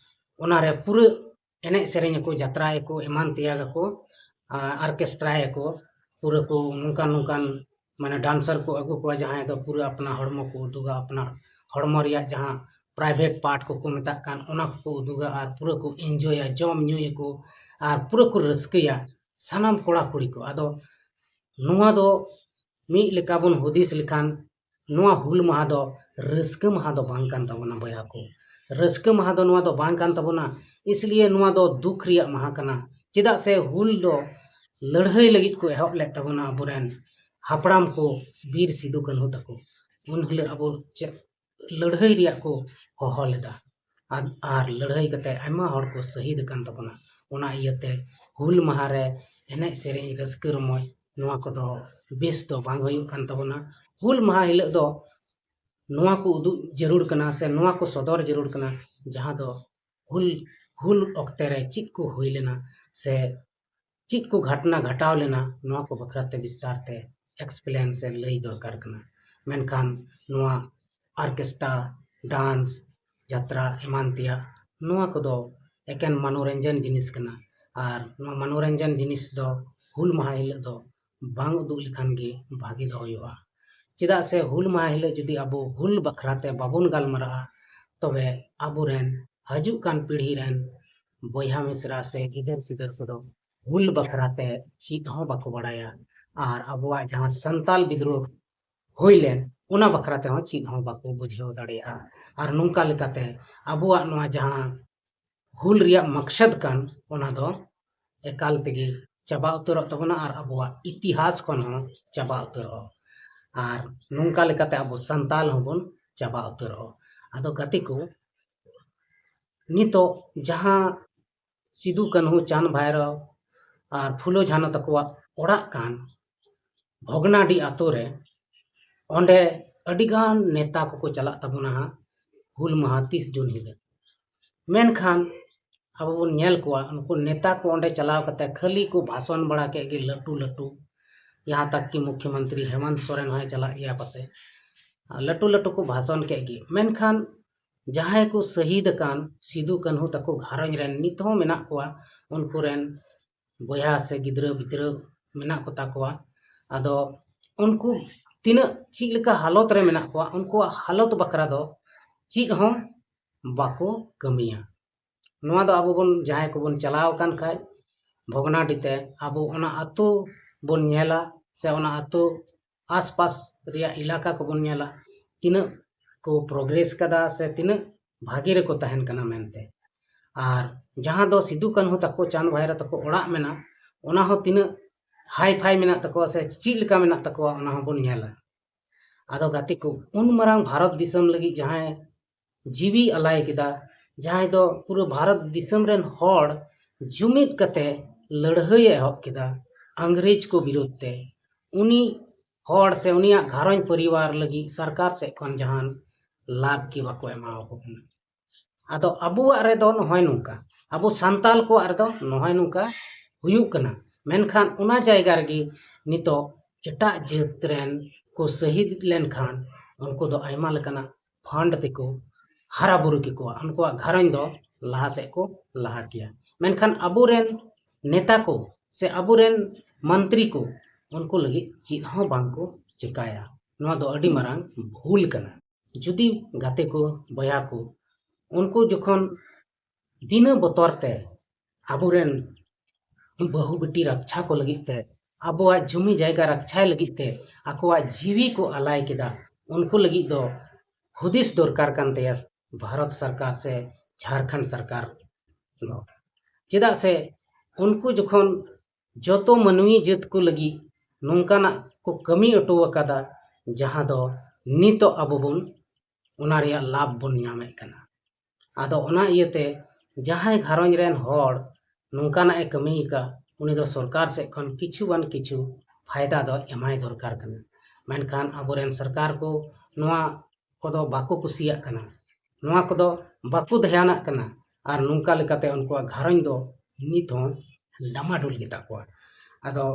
ᱚᱱᱟᱨᱮ ᱯᱩᱨᱟᱹ ᱮᱱᱮᱡ ᱥᱮᱨᱮᱧ ᱟᱠᱚ, ᱡᱟᱛᱨᱟᱭᱟᱠᱚ, ᱮᱢᱟᱱ ᱛᱮᱭᱟᱜ ᱟᱠᱚ, ᱟᱨ ᱚᱨᱠᱮᱥᱴᱨᱟᱭᱟᱠᱚ, ᱯᱩᱨᱟᱹ ᱠᱚ ᱱᱚᱝᱠᱟᱱ ᱱᱚᱝᱠᱟᱱ ᱢᱟᱱᱮ ᱰᱟᱱᱥᱟᱨ ᱠᱚ ᱟᱹᱜᱩ ᱠᱚᱣᱟ, ᱡᱟᱦᱟᱸᱭ ᱫᱚ ᱯᱩᱨᱟᱹ ᱟᱯᱱᱟ ᱦᱚᱲᱢᱚ ᱠᱚ ᱩᱫᱩᱜᱟ, ᱟᱯᱱᱟ ᱦᱚᱲᱢᱚ ᱨᱮᱭᱟᱜ ᱡᱟᱦᱟᱸ ᱯᱨᱟᱭᱵᱷᱮᱴ ᱯᱟᱨᱴ ᱠᱚᱠᱚ ᱢᱮᱛᱟᱜ ᱠᱟᱱ, ᱚᱱᱟ ᱠᱚᱠᱚ ᱩᱫᱩᱜᱟ ᱟᱨ ᱯᱩᱨᱟᱹ ᱠᱚ ᱤᱱᱡᱚᱭᱟ, ᱡᱚᱢ ᱧᱩᱭᱟᱠᱚ ᱟᱨ ᱯᱩᱨᱟᱹ ᱠᱚ ᱨᱟᱹᱥᱠᱟᱹᱭᱟ ᱥᱟᱱᱟᱢ ᱠᱚᱲᱟ ᱠᱩᱲᱤ ᱠᱚ᱾ ᱟᱫᱚ ᱱᱚᱣᱟ ᱫᱚ ᱢᱤᱫ ᱞᱮᱠᱟ ᱵᱚᱱ ᱦᱩᱫᱤᱥ ᱞᱮᱠᱷᱟᱱ, ᱱᱚᱣᱟ ᱦᱩᱞ ᱢᱟᱦᱟ ᱫᱚ ᱨᱟᱹᱥᱠᱟᱹ ᱢᱟᱦᱟ ᱫᱚ ᱵᱟᱝ ᱠᱟᱱ ᱛᱟᱵᱚᱱᱟ ᱵᱚᱭᱦᱟ ᱠᱚ᱾ ᱨᱟᱹᱥᱠᱟᱹ ᱢᱟᱦᱟ ᱫᱚ ᱱᱚᱣᱟ ᱫᱚ ᱵᱟᱝ ᱠᱟᱱ ᱛᱟᱵᱚᱱᱟ, ᱤᱥᱞᱤᱭᱮ ᱱᱚᱣᱟ ᱫᱚ ᱫᱩᱠ ᱨᱮᱭᱟᱜ ᱢᱟᱦᱟ ᱠᱟᱱᱟ᱾ ᱪᱮᱫᱟᱜ ᱥᱮ ᱦᱩᱞ ᱫᱚ ᱞᱟᱹᱲᱦᱟᱹᱭ ᱞᱟᱹᱜᱤᱫ ᱠᱚ ᱮᱦᱚᱵ ᱞᱮᱫ ᱛᱟᱵᱚᱱᱟ ᱟᱵᱚᱨᱮᱱ ᱦᱟᱯᱲᱟᱢ ᱠᱚ, ᱵᱤᱨ ᱥᱤᱫᱩ ᱠᱟᱹᱱᱦᱩ ᱛᱟᱠᱚ᱾ ᱩᱱ ᱦᱤᱞᱳᱜ ᱟᱵᱚ ᱪᱮᱫ ᱞᱟᱹᱲᱦᱟᱹᱭ ᱨᱮᱭᱟᱜ ᱠᱚ ᱦᱚᱦᱚ ᱞᱮᱫᱟ, ᱟᱨ, ᱟᱨ ᱞᱟᱹᱲᱦᱟᱹᱭ ᱠᱟᱛᱮ ᱟᱭᱢᱟ ᱦᱚᱲ ᱠᱚ ᱥᱟᱹᱦᱤᱫ ᱟᱠᱟᱱ ᱛᱟᱵᱚᱱᱟ᱾ ᱚᱱᱟ ᱤᱭᱟᱹᱛᱮ ᱦᱩᱞ ᱢᱟᱦᱟ ᱨᱮ ᱮᱱᱮᱡ ᱥᱮᱨᱮᱧ, ᱨᱟᱹᱥᱠᱟᱹ ᱨᱚᱢᱚᱡᱽ, ᱱᱚᱣᱟ ᱠᱚᱫᱚ ᱵᱮᱥ ᱫᱚ ᱵᱟᱝ ᱦᱩᱭᱩᱜ ᱠᱟᱱ ᱛᱟᱵᱚᱱᱟ᱾ ᱦᱩᱞ ᱢᱟᱦᱟ ᱦᱤᱞᱳᱜ ᱫᱚ ᱱᱚᱣᱟ ᱠᱚ ᱩᱫᱩᱜ ᱡᱟᱹᱨᱩᱲ ᱠᱟᱱᱟ ᱥᱮ ᱱᱚᱣᱟ ᱠᱚ ᱥᱚᱫᱚᱨ ᱡᱟᱹᱨᱩᱲ ᱠᱟᱱᱟ, ᱡᱟᱦᱟᱸ ᱫᱚ ᱦᱩᱞ, ᱦᱩᱞ ᱚᱠᱛᱮ ᱨᱮ ᱪᱮᱫ ᱠᱚ ᱦᱩᱭ ᱞᱮᱱᱟ ᱥᱮ ᱪᱮᱫ ᱠᱚ ᱜᱷᱟᱴᱱᱟ ᱜᱷᱟᱴᱟᱣ ᱞᱮᱱᱟ, ᱱᱚᱣᱟ ᱠᱚ ᱵᱟᱠᱷᱨᱟ ᱛᱮ ᱵᱤᱥᱛᱟᱨ ᱛᱮ ᱮᱠᱥᱯᱞᱮᱱ ᱥᱮ ᱞᱟᱹᱭ ᱫᱚᱨᱠᱟᱨ ᱠᱟᱱᱟ᱾ ᱢᱮᱱᱠᱷᱟᱱ ᱱᱚᱣᱟ ᱚᱨᱠᱮᱥᱴᱨᱟ, ᱰᱟᱱᱥ, ᱡᱟᱛᱨᱟ ᱮᱢᱟᱱ ᱛᱮᱭᱟᱜ, ᱱᱚᱣᱟ ᱠᱚᱫᱚ ᱮᱠᱮᱱ ᱢᱚᱱᱳᱨᱚᱧᱡᱚᱱ ᱡᱤᱱᱤᱥ ᱠᱟᱱᱟ᱾ ᱟᱨ ᱱᱚᱣᱟ ᱢᱚᱱᱳᱨᱚᱧᱡᱚᱱ ᱡᱤᱱᱤᱥ ᱫᱚ ᱦᱩᱞ ᱢᱟᱦᱟ ᱦᱤᱞᱳᱜ ᱫᱚ ᱵᱟᱝ ᱩᱫᱩᱜ ᱞᱮᱠᱷᱟᱱ ᱜᱮ ᱵᱷᱟᱜᱮ ᱫᱚ ᱦᱩᱭᱩᱜᱼᱟ᱾ ᱪᱮᱫᱟᱜ ᱥᱮ ᱦᱩᱞ ᱢᱟᱦᱟ ᱦᱤᱞᱳᱜ ᱡᱩᱫᱤ ᱟᱵᱚ ᱦᱩᱞ ᱵᱟᱠᱷᱨᱟ ᱛᱮ ᱵᱟᱵᱚᱱ ᱜᱟᱞᱢᱟᱨᱟᱜᱼᱟ, ᱛᱚᱵᱮ ᱟᱵᱚᱨᱮᱱ ᱦᱤᱡᱩᱜ ᱠᱟᱱ ᱯᱤᱲᱦᱤ ᱨᱮᱱ ᱵᱚᱭᱦᱟ ᱢᱤᱥᱨᱟ ᱥᱮ ᱜᱤᱫᱟᱹᱨ ᱯᱤᱫᱟᱹᱨ ᱠᱚᱫᱚ ᱦᱩᱞ ᱵᱟᱠᱷᱨᱟ ᱛᱮ ᱪᱮᱫ ᱦᱚᱸ ᱵᱟᱠᱚ ᱵᱟᱲᱟᱭᱟ᱾ ᱟᱨ ᱟᱵᱚᱣᱟᱜ ᱡᱟᱦᱟᱸ ᱥᱟᱱᱛᱟᱞ ᱵᱤᱫᱽᱨᱳᱦ ᱦᱩᱭ ᱞᱮᱱ, ᱚᱱᱟ ᱵᱟᱠᱷᱨᱟ ᱛᱮᱦᱚᱸ ᱪᱮᱫ ᱦᱚᱸ ᱵᱟᱠᱚ ᱵᱩᱡᱷᱟᱹᱣ ᱫᱟᱲᱮᱭᱟᱜᱼᱟ᱾ ᱟᱨ ᱱᱚᱝᱠᱟ ᱞᱮᱠᱟᱛᱮ ᱟᱵᱚᱣᱟᱜ ᱱᱚᱣᱟ ᱡᱟᱦᱟᱸ ᱦᱩᱞ ᱨᱮᱭᱟᱜ ᱢᱟᱠᱥᱟᱫ ᱠᱟᱱ, ᱚᱱᱟ ᱫᱚ ᱮᱠᱟᱞ ᱛᱮᱜᱮ ᱪᱟᱵᱟ ᱩᱛᱟᱹᱨᱚᱜ ᱛᱟᱵᱚᱱᱟ ᱟᱨ ᱟᱵᱚᱣᱟᱜ ᱤᱛᱤᱦᱟᱥ ᱠᱷᱚᱱ ᱦᱚᱸ ᱪᱟᱵᱟ ᱩᱛᱟᱹᱨᱚᱜᱼᱟ᱾ ᱟᱨ ᱱᱚᱝᱠᱟ ᱞᱮᱠᱟᱛᱮ ᱟᱵᱚ ᱥᱟᱱᱛᱟᱞ ᱦᱚᱸᱵᱚᱱ ᱪᱟᱵᱟ ᱩᱛᱟᱹᱨᱚᱜᱼᱟ᱾ ᱟᱫᱚ ᱜᱟᱛᱮ ᱠᱚ, ᱱᱤᱛᱚᱜ ᱡᱟᱦᱟᱸ ᱥᱤᱫᱩ ᱠᱟᱹᱱᱦᱩ ᱪᱟᱸᱫᱽ ᱵᱷᱟᱭᱨᱚ ᱟᱨ ᱯᱷᱩᱞᱳ ᱡᱷᱟᱱᱚ ᱛᱟᱠᱚᱣᱟᱜ ᱚᱲᱟᱜ ᱠᱟᱱ ᱵᱷᱚᱜᱽᱱᱟᱰᱤ ᱟᱛᱳ ᱨᱮ, ᱚᱸᱰᱮ ᱟᱹᱰᱤᱜᱟᱱ ᱱᱮᱛᱟ ᱠᱚᱠᱚ ᱪᱟᱞᱟᱜ ᱛᱟᱵᱚᱱᱟ ᱦᱟᱸᱜ ᱦᱩᱞ ᱢᱟᱦᱟ ᱛᱤᱥ ᱡᱩᱱ ᱦᱤᱞᱳᱜ᱾ ᱢᱮᱱᱠᱷᱟᱱ ᱟᱵᱚ ᱵᱚᱱ ᱧᱮᱞ ᱠᱚᱣᱟ, ᱩᱱᱠᱩ ᱱᱮᱛᱟ ᱠᱚ ᱚᱸᱰᱮ ᱪᱟᱞᱟᱣ ᱠᱟᱛᱮ ᱠᱷᱟᱹᱞᱤ ᱠᱚ ᱵᱷᱟᱥᱚᱱ ᱵᱟᱲᱟ ᱠᱮᱫ ᱜᱮ ᱞᱟᱹᱴᱩ ᱞᱟᱹᱴᱩ, ᱡᱟᱦᱟᱸ ᱛᱟᱠ ᱠᱤ ᱢᱩᱠᱷᱭᱚᱢᱚᱱᱛᱨᱤ ᱦᱮᱢᱚᱱᱛ ᱥᱚᱨᱮᱱ ᱦᱚᱸᱭ ᱪᱟᱞᱟᱜ ᱜᱮᱭᱟ ᱯᱟᱥᱮ, ᱞᱟᱹᱴᱩ ᱞᱟᱹᱴᱩ ᱠᱚ ᱵᱷᱟᱥᱚᱱ ᱠᱮᱫ ᱜᱮ᱾ ᱢᱮᱱᱠᱷᱟᱱ ᱡᱟᱦᱟᱸᱭ ᱠᱚ ᱥᱟᱹᱦᱤᱫ ᱟᱠᱟᱱ ᱥᱤᱫᱩ ᱠᱟᱹᱱᱦᱩ ᱛᱟᱠᱚ ᱜᱷᱟᱨᱚᱸᱡᱽ ᱨᱮᱱ ᱱᱤᱛ ᱦᱚᱸ ᱢᱮᱱᱟᱜ ᱠᱚᱣᱟ, ᱩᱱᱠᱩ ᱨᱮᱱ ᱵᱚᱭᱦᱟ ᱥᱮ ᱜᱤᱫᱽᱨᱟᱹ ᱯᱤᱫᱽᱨᱟᱹ ᱢᱮᱱᱟᱜ ᱠᱚᱛᱟ ᱠᱚᱣᱟ᱾ ᱟᱫᱚ ᱩᱱᱠᱩ ᱛᱤᱱᱟᱹᱜ ᱪᱮᱫ ᱞᱮᱠᱟ ᱦᱟᱞᱚᱛ ᱨᱮ ᱢᱮᱱᱟᱜ ᱠᱚᱣᱟ, ᱩᱱᱠᱩᱣᱟᱜ ᱦᱟᱞᱚᱛ ᱵᱟᱠᱷᱨᱟ ᱫᱚ ᱪᱮᱫ ᱦᱚᱸ ᱵᱟᱠᱚ ᱠᱟᱹᱢᱤᱭᱟ᱾ ᱱᱚᱣᱟ ᱫᱚ ᱟᱵᱚ ᱵᱚᱱ, ᱡᱟᱦᱟᱸᱭ ᱠᱚᱵᱚᱱ ᱪᱟᱞᱟᱣ ᱟᱠᱟᱱ ᱠᱷᱟᱡ ᱵᱷᱚᱜᱽᱱᱟᱰᱤ ᱛᱮ, ᱟᱵᱚ ᱚᱱᱟ ᱟᱹᱛᱩ ᱵᱚᱱ ᱧᱮᱞᱟ ᱥᱮ ᱚᱱᱟ ᱟᱹᱛᱩ ᱟᱥᱯᱟᱥ ᱨᱮᱭᱟᱜ ᱮᱞᱟᱠᱟ ᱠᱚᱵᱚᱱ ᱧᱮᱞᱟ, ᱛᱤᱱᱟᱹᱜ ᱠᱚ ᱯᱨᱳᱜᱨᱮᱥ ᱠᱟᱫᱟ ᱥᱮ ᱛᱤᱱᱟᱹᱜ ᱵᱷᱟᱜᱮ ᱨᱮᱠᱚ ᱛᱟᱦᱮᱱ ᱠᱟᱱᱟ ᱢᱮᱱᱛᱮ᱾ ᱟᱨ ᱡᱟᱦᱟᱸ ᱫᱚ ᱥᱤᱫᱩ ᱠᱟᱹᱱᱦᱩ ᱛᱟᱠᱚ, ᱪᱟᱸᱫᱽ ᱵᱷᱟᱭᱨᱟ ᱛᱟᱠᱚ ᱚᱲᱟᱜ ᱢᱮᱱᱟᱜ, ᱚᱱᱟ ᱦᱚᱸ ᱛᱤᱱᱟᱹᱜ ᱦᱟᱭ ᱯᱷᱟᱭ ᱢᱮᱱᱟᱜ ᱛᱟᱠᱚᱣᱟ ᱥᱮ ᱪᱮᱫ ᱞᱮᱠᱟ ᱢᱮᱱᱟᱜ ᱛᱟᱠᱚᱣᱟ, ᱚᱱᱟ ᱦᱚᱸᱵᱚᱱ ᱧᱮᱞᱟ᱾ ᱟᱫᱚ ᱜᱟᱛᱮ ᱠᱚ, ᱩᱱ ᱢᱟᱨᱟᱝ ᱵᱷᱟᱨᱚᱛ ᱫᱤᱥᱚᱢ ᱞᱟᱹᱜᱤᱫ ᱡᱟᱦᱟᱸᱭ ᱡᱤᱣᱤ ᱟᱞᱟᱭ ᱠᱮᱫᱟ, ᱡᱟᱦᱟᱸᱭ ᱫᱚ ᱯᱩᱨᱟᱹ ᱵᱷᱟᱨᱚᱛ ᱫᱤᱥᱚᱢ ᱨᱮᱱ ᱦᱚᱲ ᱡᱩᱢᱤᱫ ᱠᱟᱛᱮ ᱞᱟᱹᱲᱦᱟᱹᱭᱮ ᱮᱦᱚᱵ ᱠᱮᱫᱟ ᱤᱝᱨᱮᱡᱽ ᱠᱚ ᱵᱤᱨᱩᱫᱷ ᱛᱮ, ᱩᱱᱤ ᱦᱚᱲ ᱥᱮ ᱩᱱᱤᱭᱟᱜ ᱜᱷᱟᱨᱚᱸᱡᱽ ᱯᱚᱨᱤᱵᱟᱨ ᱞᱟᱹᱜᱤᱫ ᱥᱚᱨᱠᱟᱨ ᱥᱮᱫ ᱠᱷᱚᱱ ᱡᱟᱦᱟᱱ ᱞᱟᱵᱷ ᱜᱮ ᱵᱟᱠᱚ ᱮᱢᱟᱣᱟᱠᱚ ᱠᱟᱱᱟ᱾ ᱟᱫᱚ ᱟᱵᱚᱣᱟᱜ ᱨᱮᱫᱚ ᱱᱚᱜᱼᱚᱭ ᱱᱚᱝᱠᱟ, ᱟᱵᱚ ᱥᱟᱱᱛᱟᱞ ᱠᱚᱣᱟᱜ ᱨᱮᱫᱚ ᱱᱚᱜᱼᱚᱭ ᱱᱚᱝᱠᱟ ᱦᱩᱭᱩᱜ ᱠᱟᱱᱟ᱾ ᱢᱮᱱᱠᱷᱟᱱ ᱚᱱᱟ ᱡᱟᱭᱜᱟ ᱨᱮᱜᱮ ᱱᱤᱛᱚᱜ ᱮᱴᱟᱜ ᱡᱟᱹᱛ ᱨᱮᱱ ᱠᱚ ᱥᱟᱹᱦᱤᱫ ᱞᱮᱱᱠᱷᱟᱱ ᱩᱱᱠᱩ ᱫᱚ ᱟᱭᱢᱟ ᱞᱮᱠᱟᱱᱟᱜ ᱯᱷᱟᱱᱰ ᱛᱮᱠᱚ ᱦᱟᱨᱟ ᱵᱩᱨᱩ ᱠᱮᱠᱚᱣᱟ, ᱩᱱᱠᱩᱣᱟᱜ ᱜᱷᱟᱨᱚᱸᱡᱽ ᱫᱚ ᱞᱟᱦᱟ ᱥᱮᱫ ᱠᱚ ᱞᱟᱦᱟ ᱠᱮᱭᱟ᱾ ᱢᱮᱱᱠᱷᱟᱱ ᱟᱵᱚᱨᱮᱱ ᱱᱮᱛᱟ ᱠᱚ ᱥᱮ ᱟᱵᱚᱨᱮᱱ ᱢᱚᱱᱛᱨᱤ ᱠᱚ ᱩᱱᱠᱩ ᱞᱟᱹᱜᱤᱫ ᱪᱮᱫ ᱦᱚᱸ ᱵᱟᱝ ᱠᱚ ᱪᱮᱠᱟᱭᱟ᱾ ᱱᱚᱣᱟ ᱫᱚ ᱟᱹᱰᱤ ᱢᱟᱨᱟᱝ ᱵᱷᱩᱞ ᱠᱟᱱᱟ᱾ ᱡᱩᱫᱤ ᱜᱟᱛᱮ ᱠᱚ, ᱵᱚᱭᱦᱟ ᱠᱚ, ᱩᱱᱠᱩ ᱡᱚᱠᱷᱚᱱ ᱵᱤᱱᱟᱹ ᱵᱚᱛᱚᱨ ᱛᱮ ᱟᱵᱚᱨᱮᱱ ᱵᱟᱹᱦᱩ ᱵᱤᱴᱤ ᱨᱟᱠᱪᱷᱟ ᱠᱚ ᱞᱟᱹᱜᱤᱫ ᱛᱮ, ᱟᱵᱚᱣᱟᱜ ᱡᱩᱢᱤ ᱡᱟᱭᱜᱟ ᱨᱟᱠᱪᱷᱟᱭ ᱞᱟᱹᱜᱤᱫ ᱛᱮ ᱟᱠᱚᱣᱟᱜ ᱡᱤᱣᱤ ᱠᱚ ᱟᱞᱟᱭ ᱠᱮᱫᱟ, ᱩᱱᱠᱩ ᱞᱟᱹᱜᱤᱫ ᱫᱚ ᱦᱩᱫᱤᱥ ᱫᱚᱨᱠᱟᱨ ᱠᱟᱱ ᱛᱟᱭᱟ ᱵᱷᱟᱨᱚᱛ ᱥᱚᱨᱠᱟᱨ ᱥᱮ ᱡᱷᱟᱲᱠᱷᱚᱸᱰ ᱥᱚᱨᱠᱟᱨ ᱫᱚ᱾ ᱪᱮᱫᱟᱜ ᱥᱮ ᱩᱱᱠᱩ ᱡᱚᱠᱷᱚᱱ ᱡᱚᱛᱚ ᱢᱟᱹᱱᱢᱤ ᱡᱟᱹᱛ ᱠᱚ ᱞᱟᱹᱜᱤᱫ ᱱᱚᱝᱠᱟᱱᱟᱜ ᱠᱚ ᱠᱟᱹᱢᱤ ᱦᱚᱴᱚ ᱟᱠᱟᱫᱟ, ᱡᱟᱦᱟᱸ ᱫᱚ ᱱᱤᱛᱚᱜ ᱟᱵᱚ ᱵᱚᱱ ᱚᱱᱟ ᱨᱮᱭᱟᱜ ᱞᱟᱵᱷ ᱵᱚᱱ ᱧᱟᱢᱮᱫ ᱠᱟᱱᱟ᱾ ᱟᱫᱚ ᱚᱱᱟ ᱤᱭᱟᱹᱛᱮ ᱡᱟᱦᱟᱸᱭ ᱜᱷᱟᱨᱚᱸᱡᱽ ᱨᱮᱱ ᱦᱚᱲ ᱱᱚᱝᱠᱟᱱᱟᱜ ᱮ ᱠᱟᱹᱢᱤ ᱟᱠᱟᱫ, ᱩᱱᱤ ᱫᱚ ᱥᱚᱨᱠᱟᱨ ᱥᱮᱫ ᱠᱷᱚᱱ ᱠᱤᱪᱷᱩ ᱵᱟᱝ ᱠᱤᱪᱷᱩ ᱯᱷᱟᱭᱫᱟ ᱫᱚ ᱮᱢᱟᱭ ᱫᱚᱨᱠᱟᱨ ᱠᱟᱱᱟ᱾ ᱢᱮᱱᱠᱷᱟᱱ ᱟᱵᱚᱨᱮᱱ ᱥᱚᱨᱠᱟᱨ ᱠᱚ ᱱᱚᱣᱟ ᱠᱚᱫᱚ ᱵᱟᱠᱚ ᱠᱩᱥᱤᱭᱟᱜ ᱠᱟᱱᱟ, ᱱᱚᱣᱟ ᱠᱚᱫᱚ ᱵᱟᱠᱚ ᱫᱷᱮᱭᱟᱱᱟᱜ ᱠᱟᱱᱟ᱾ ᱟᱨ ᱱᱚᱝᱠᱟ ᱞᱮᱠᱟᱛᱮ ᱩᱱᱠᱩᱣᱟᱜ ᱜᱷᱟᱨᱚᱸᱡᱽ ᱫᱚ ᱱᱤᱛ ᱦᱚᱸ ᱰᱟᱢᱟᱰᱩᱞ ᱜᱮᱛᱟ ᱠᱚᱣᱟ᱾ ᱟᱫᱚ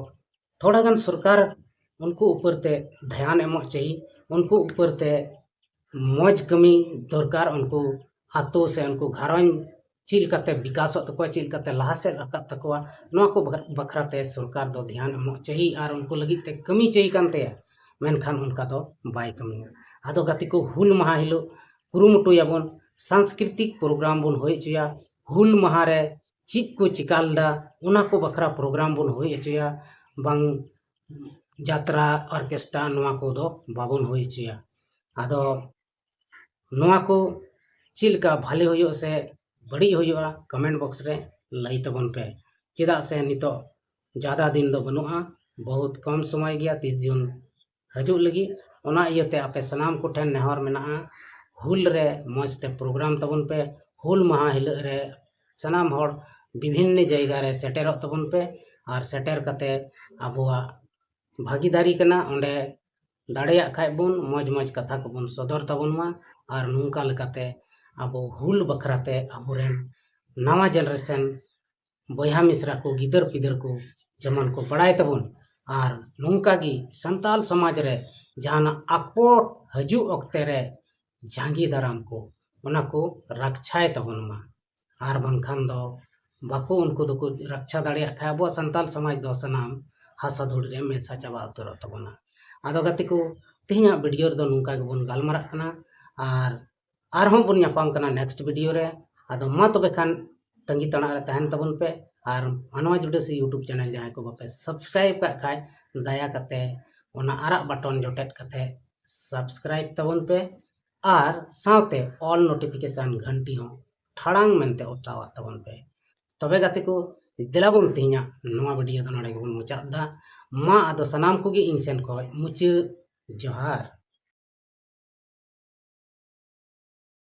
ᱛᱷᱚᱲᱟ ᱜᱟᱱ ᱥᱚᱨᱠᱟᱨ ᱩᱱᱠᱩ ᱩᱯᱚᱨ ᱛᱮ ᱫᱷᱮᱭᱟᱱ ᱮᱢᱚᱜ ᱪᱟᱹᱦᱤ, ᱩᱱᱠᱩ ᱩᱯᱚᱨ ᱛᱮ ᱢᱚᱡᱽ ᱠᱟᱹᱢᱤ ᱫᱚᱨᱠᱟᱨ᱾ ᱩᱱᱠᱩ ᱟᱛᱳ ᱥᱮ ᱩᱱᱠᱩ ᱜᱷᱟᱨᱚᱸᱡᱽ ᱪᱮᱫ ᱞᱮᱠᱟᱛᱮ ᱵᱤᱠᱟᱥᱚᱜ ᱛᱟᱠᱚᱣᱟ, ᱪᱮᱫ ᱞᱮᱠᱟᱛᱮ ᱞᱟᱦᱟ ᱥᱮᱫ ᱨᱟᱠᱟᱵ ᱛᱟᱠᱚᱣᱟ, ᱱᱚᱣᱟ ᱠᱚ ᱵᱟᱠᱷ-, ᱵᱟᱠᱷᱨᱟ ᱛᱮ ᱥᱚᱨᱠᱟᱨ ᱫᱚ ᱫᱷᱮᱭᱟᱱ ᱮᱢᱚᱜ ᱪᱟᱹᱦᱤ ᱟᱨ ᱩᱱᱠᱩ ᱞᱟᱹᱜᱤᱫ ᱛᱮ ᱠᱟᱹᱢᱤ ᱪᱟᱹᱦᱤ ᱠᱟᱱ ᱛᱟᱭᱟ᱾ ᱢᱮᱱᱠᱷᱟᱱ ᱚᱱᱠᱟ ᱫᱚ ᱵᱟᱭ ᱠᱟᱹᱢᱤᱭᱟ᱾ ᱟᱫᱚ ᱜᱟᱛᱮ ᱠᱚ, ᱦᱩᱞ ᱢᱟᱦᱟ ᱦᱤᱞᱳᱜ ᱠᱩᱨᱩᱢᱩᱴᱩᱭᱟᱵᱚᱱ, ᱥᱟᱝᱥᱠᱨᱤᱛᱤᱠ ᱯᱨᱳᱜᱨᱟᱢ ᱵᱚᱱ ᱦᱩᱭ ᱦᱚᱪᱚᱭᱟ, ᱦᱩᱞ ᱢᱟᱦᱟ ᱨᱮ ᱪᱮᱫ ᱠᱚ ᱪᱤᱠᱟ ᱞᱮᱫᱟ, ᱚᱱᱟ ᱠᱚ ᱵᱟᱠᱷᱨᱟ ᱯᱨᱳᱜᱨᱟᱢ ᱵᱚᱱ ᱦᱩᱭ ᱦᱚᱪᱚᱭᱟ, ᱵᱟᱝ ᱡᱟᱛᱨᱟ, ᱚᱨᱠᱮᱥᱴᱨᱟ, ᱱᱚᱣᱟ ᱠᱚᱫᱚ ᱵᱟᱵᱚᱱ ᱦᱩᱭ ᱦᱚᱪᱚᱭᱟ᱾ ᱟᱫᱚ ᱱᱚᱣᱟ ᱠᱚ ᱪᱮᱫ ᱞᱮᱠᱟ ᱵᱷᱟᱞᱮ ᱦᱩᱭᱩᱜ ᱥᱮ ᱵᱟᱹᱲᱤᱡ ᱦᱩᱭᱩᱜᱼᱟ, ᱠᱚᱢᱮᱱᱴ ᱵᱚᱠᱥ ᱨᱮ ᱞᱟᱹᱭ ᱛᱟᱵᱚᱱ ᱯᱮ᱾ ᱪᱮᱫᱟᱜ ᱥᱮ ᱱᱤᱛᱚᱜ ᱡᱟᱫᱟ ᱫᱤᱱ ᱫᱚ ᱵᱟᱹᱱᱩᱜᱼᱟ, ᱵᱚᱦᱩᱛ ᱠᱚᱢ ᱥᱚᱢᱚᱭ ᱜᱮᱭᱟ ᱛᱤᱥ ᱡᱩᱱ ᱦᱤᱡᱩᱜ ᱞᱟᱹᱜᱤᱫ᱾ ᱚᱱᱟ ᱤᱭᱟᱹᱛᱮ ᱟᱯᱮ ᱥᱟᱱᱟᱢ ᱠᱚᱴᱷᱮᱱ ᱱᱮᱦᱚᱨ ᱢᱮᱱᱟᱜᱼᱟ, ᱦᱩᱞ ᱨᱮ ᱢᱚᱡᱽ ᱛᱮ ᱯᱨᱳᱜᱨᱟᱢ ᱛᱟᱵᱚᱱ ᱯᱮ᱾ ᱦᱩᱞ ᱢᱟᱦᱟ ᱦᱤᱞᱳᱜ ᱨᱮ ᱥᱟᱱᱟᱢ ᱦᱚᱲ ᱵᱤᱵᱷᱤᱱᱱᱚ ᱡᱟᱭᱜᱟ ᱨᱮ ᱥᱮᱴᱮᱨᱚᱜ ᱛᱟᱵᱚᱱ ᱯᱮ᱾ ᱟᱨ ᱥᱮᱴᱮᱨ ᱠᱟᱛᱮ ᱟᱵᱚᱣᱟᱜ ᱵᱷᱟᱹᱜᱤᱫᱟᱨᱤ ᱠᱟᱱᱟ, ᱚᱸᱰᱮ ᱫᱟᱲᱮᱭᱟᱜ ᱠᱷᱟᱡ ᱵᱚᱱ ᱢᱚᱡᱽ ᱢᱚᱡᱽ ᱠᱟᱛᱷᱟ ᱠᱚᱵᱚᱱ ᱥᱚᱫᱚᱨ ᱛᱟᱵᱚᱱ ᱢᱟ᱾ ᱟᱨ ᱱᱚᱝᱠᱟ ᱞᱮᱠᱟᱛᱮ ᱟᱵᱚ ᱦᱩᱞ ᱵᱟᱠᱷᱨᱟᱛᱮ ᱟᱵᱚᱨᱮᱱ ᱱᱟᱣᱟ ᱡᱮᱱᱟᱨᱮᱥᱚᱱ ᱵᱚᱭᱦᱟ ᱢᱤᱥᱨᱟ ᱠᱚ, ᱜᱤᱫᱟᱹᱨ ᱯᱤᱫᱟᱹᱨ ᱠᱚ ᱡᱮᱢᱚᱱ ᱠᱚ ᱵᱟᱲᱟᱭ ᱛᱟᱵᱚᱱ᱾ ᱟᱨ ᱱᱚᱝᱠᱟ ᱜᱮ ᱥᱟᱱᱛᱟᱞ ᱥᱚᱢᱟᱡᱽ ᱨᱮ ᱡᱟᱦᱟᱱᱟᱜ ᱟᱠᱚᱴ ᱦᱤᱡᱩᱜ ᱚᱠᱛᱮ ᱨᱮ ᱡᱟᱸᱜᱮ ᱫᱟᱨᱟᱢ ᱠᱚ, ᱚᱱᱟ ᱠᱚ ᱨᱟᱠᱪᱷᱟᱭ ᱛᱟᱵᱚᱱ ᱢᱟ᱾ ᱟᱨ ᱵᱟᱝᱠᱷᱟᱱ ᱫᱚ ᱵᱟᱠᱚ, ᱩᱱᱠᱩ ᱫᱚᱠᱚ ᱨᱟᱠᱪᱷᱟ ᱫᱟᱲᱮᱭᱟᱜ ᱠᱷᱟᱡ ᱟᱵᱚᱣᱟᱜ ᱥᱟᱱᱛᱟᱞ ᱥᱚᱢᱟᱡᱽ ᱫᱚ ᱥᱟᱱᱟᱢ ᱦᱟᱥᱟ ᱫᱷᱩᱲᱤ ᱨᱮ ᱢᱮᱥᱟ ᱪᱟᱵᱟ ᱩᱛᱟᱹᱨᱚᱜ ᱛᱟᱵᱚᱱᱟ᱾ ᱟᱫᱚ ᱜᱟᱛᱮ ᱠᱚ, ᱛᱮᱦᱮᱧᱟᱜ ᱵᱷᱤᱰᱤᱭᱳ ᱨᱮᱫᱚ ᱱᱚᱝᱠᱟ ᱜᱮᱵᱚᱱ ᱜᱟᱞᱢᱟᱨᱟᱜ ᱠᱟᱱᱟ᱾ ᱟᱨ ᱟᱨᱦᱚᱸ ᱵᱚᱱ ᱧᱟᱯᱟᱢ ᱠᱟᱱᱟ ᱱᱮᱠᱥᱴ ᱵᱷᱤᱰᱤᱭᱳ ᱨᱮ᱾ ᱟᱫᱚ ᱢᱟ ᱛᱚᱵᱮ ᱠᱷᱟᱱ ᱛᱟᱺᱜᱤ ᱛᱟᱲᱟᱜ ᱨᱮ ᱛᱟᱦᱮᱱ ᱛᱟᱵᱚᱱ ᱯᱮ᱾ ᱟᱨ ᱢᱟᱱᱣᱟ ᱡᱩᱰᱟᱹᱥᱤ YouTube ᱪᱮᱱᱮᱞ ᱡᱟᱦᱟᱸᱭ ᱠᱚ ᱵᱟᱯᱮ ᱥᱟᱵᱥᱠᱨᱟᱭᱤᱵ ᱠᱟᱜ ᱠᱷᱟᱡ, ᱫᱟᱭᱟ ᱠᱟᱛᱮ ᱚᱱᱟ ᱟᱨᱟᱜ ᱵᱟᱴᱚᱱ ᱡᱚᱴᱮᱫ ᱠᱟᱛᱮ ᱥᱟᱵᱥᱠᱨᱟᱭᱤᱵ ᱛᱟᱵᱚᱱ ᱯᱮ᱾ ᱟᱨ ᱥᱟᱶᱛᱮ ᱚᱞ ᱱᱳᱴᱤᱯᱷᱤᱠᱮᱥᱚᱱ ᱜᱷᱟᱱᱴᱤ ᱦᱚᱸ ᱴᱷᱟᱲᱟᱝ ᱢᱮᱱᱛᱮ ᱚᱛᱟᱣᱟᱜ ᱛᱟᱵᱚᱱ ᱯᱮ᱾ ᱛᱚᱵᱮ ᱜᱟᱛᱮ ᱠᱚ, ᱫᱮᱞᱟ ᱵᱚᱱ ᱛᱮᱦᱮᱧᱟᱜ ᱱᱚᱣᱟ ᱵᱷᱤᱰᱤᱭᱳ ᱫᱚ ᱱᱚᱰᱮ ᱜᱮᱵᱚᱱ ᱢᱩᱪᱟᱹᱫ ᱮᱫᱟ᱾ ᱢᱟ ᱟᱫᱚ ᱥᱟᱱᱟᱢ ᱠᱚᱜᱮ ᱤᱧ ᱥᱮᱱ ᱠᱷᱚᱱ ᱢᱩᱪᱟᱹᱫ ᱡᱚᱦᱟᱨ᱾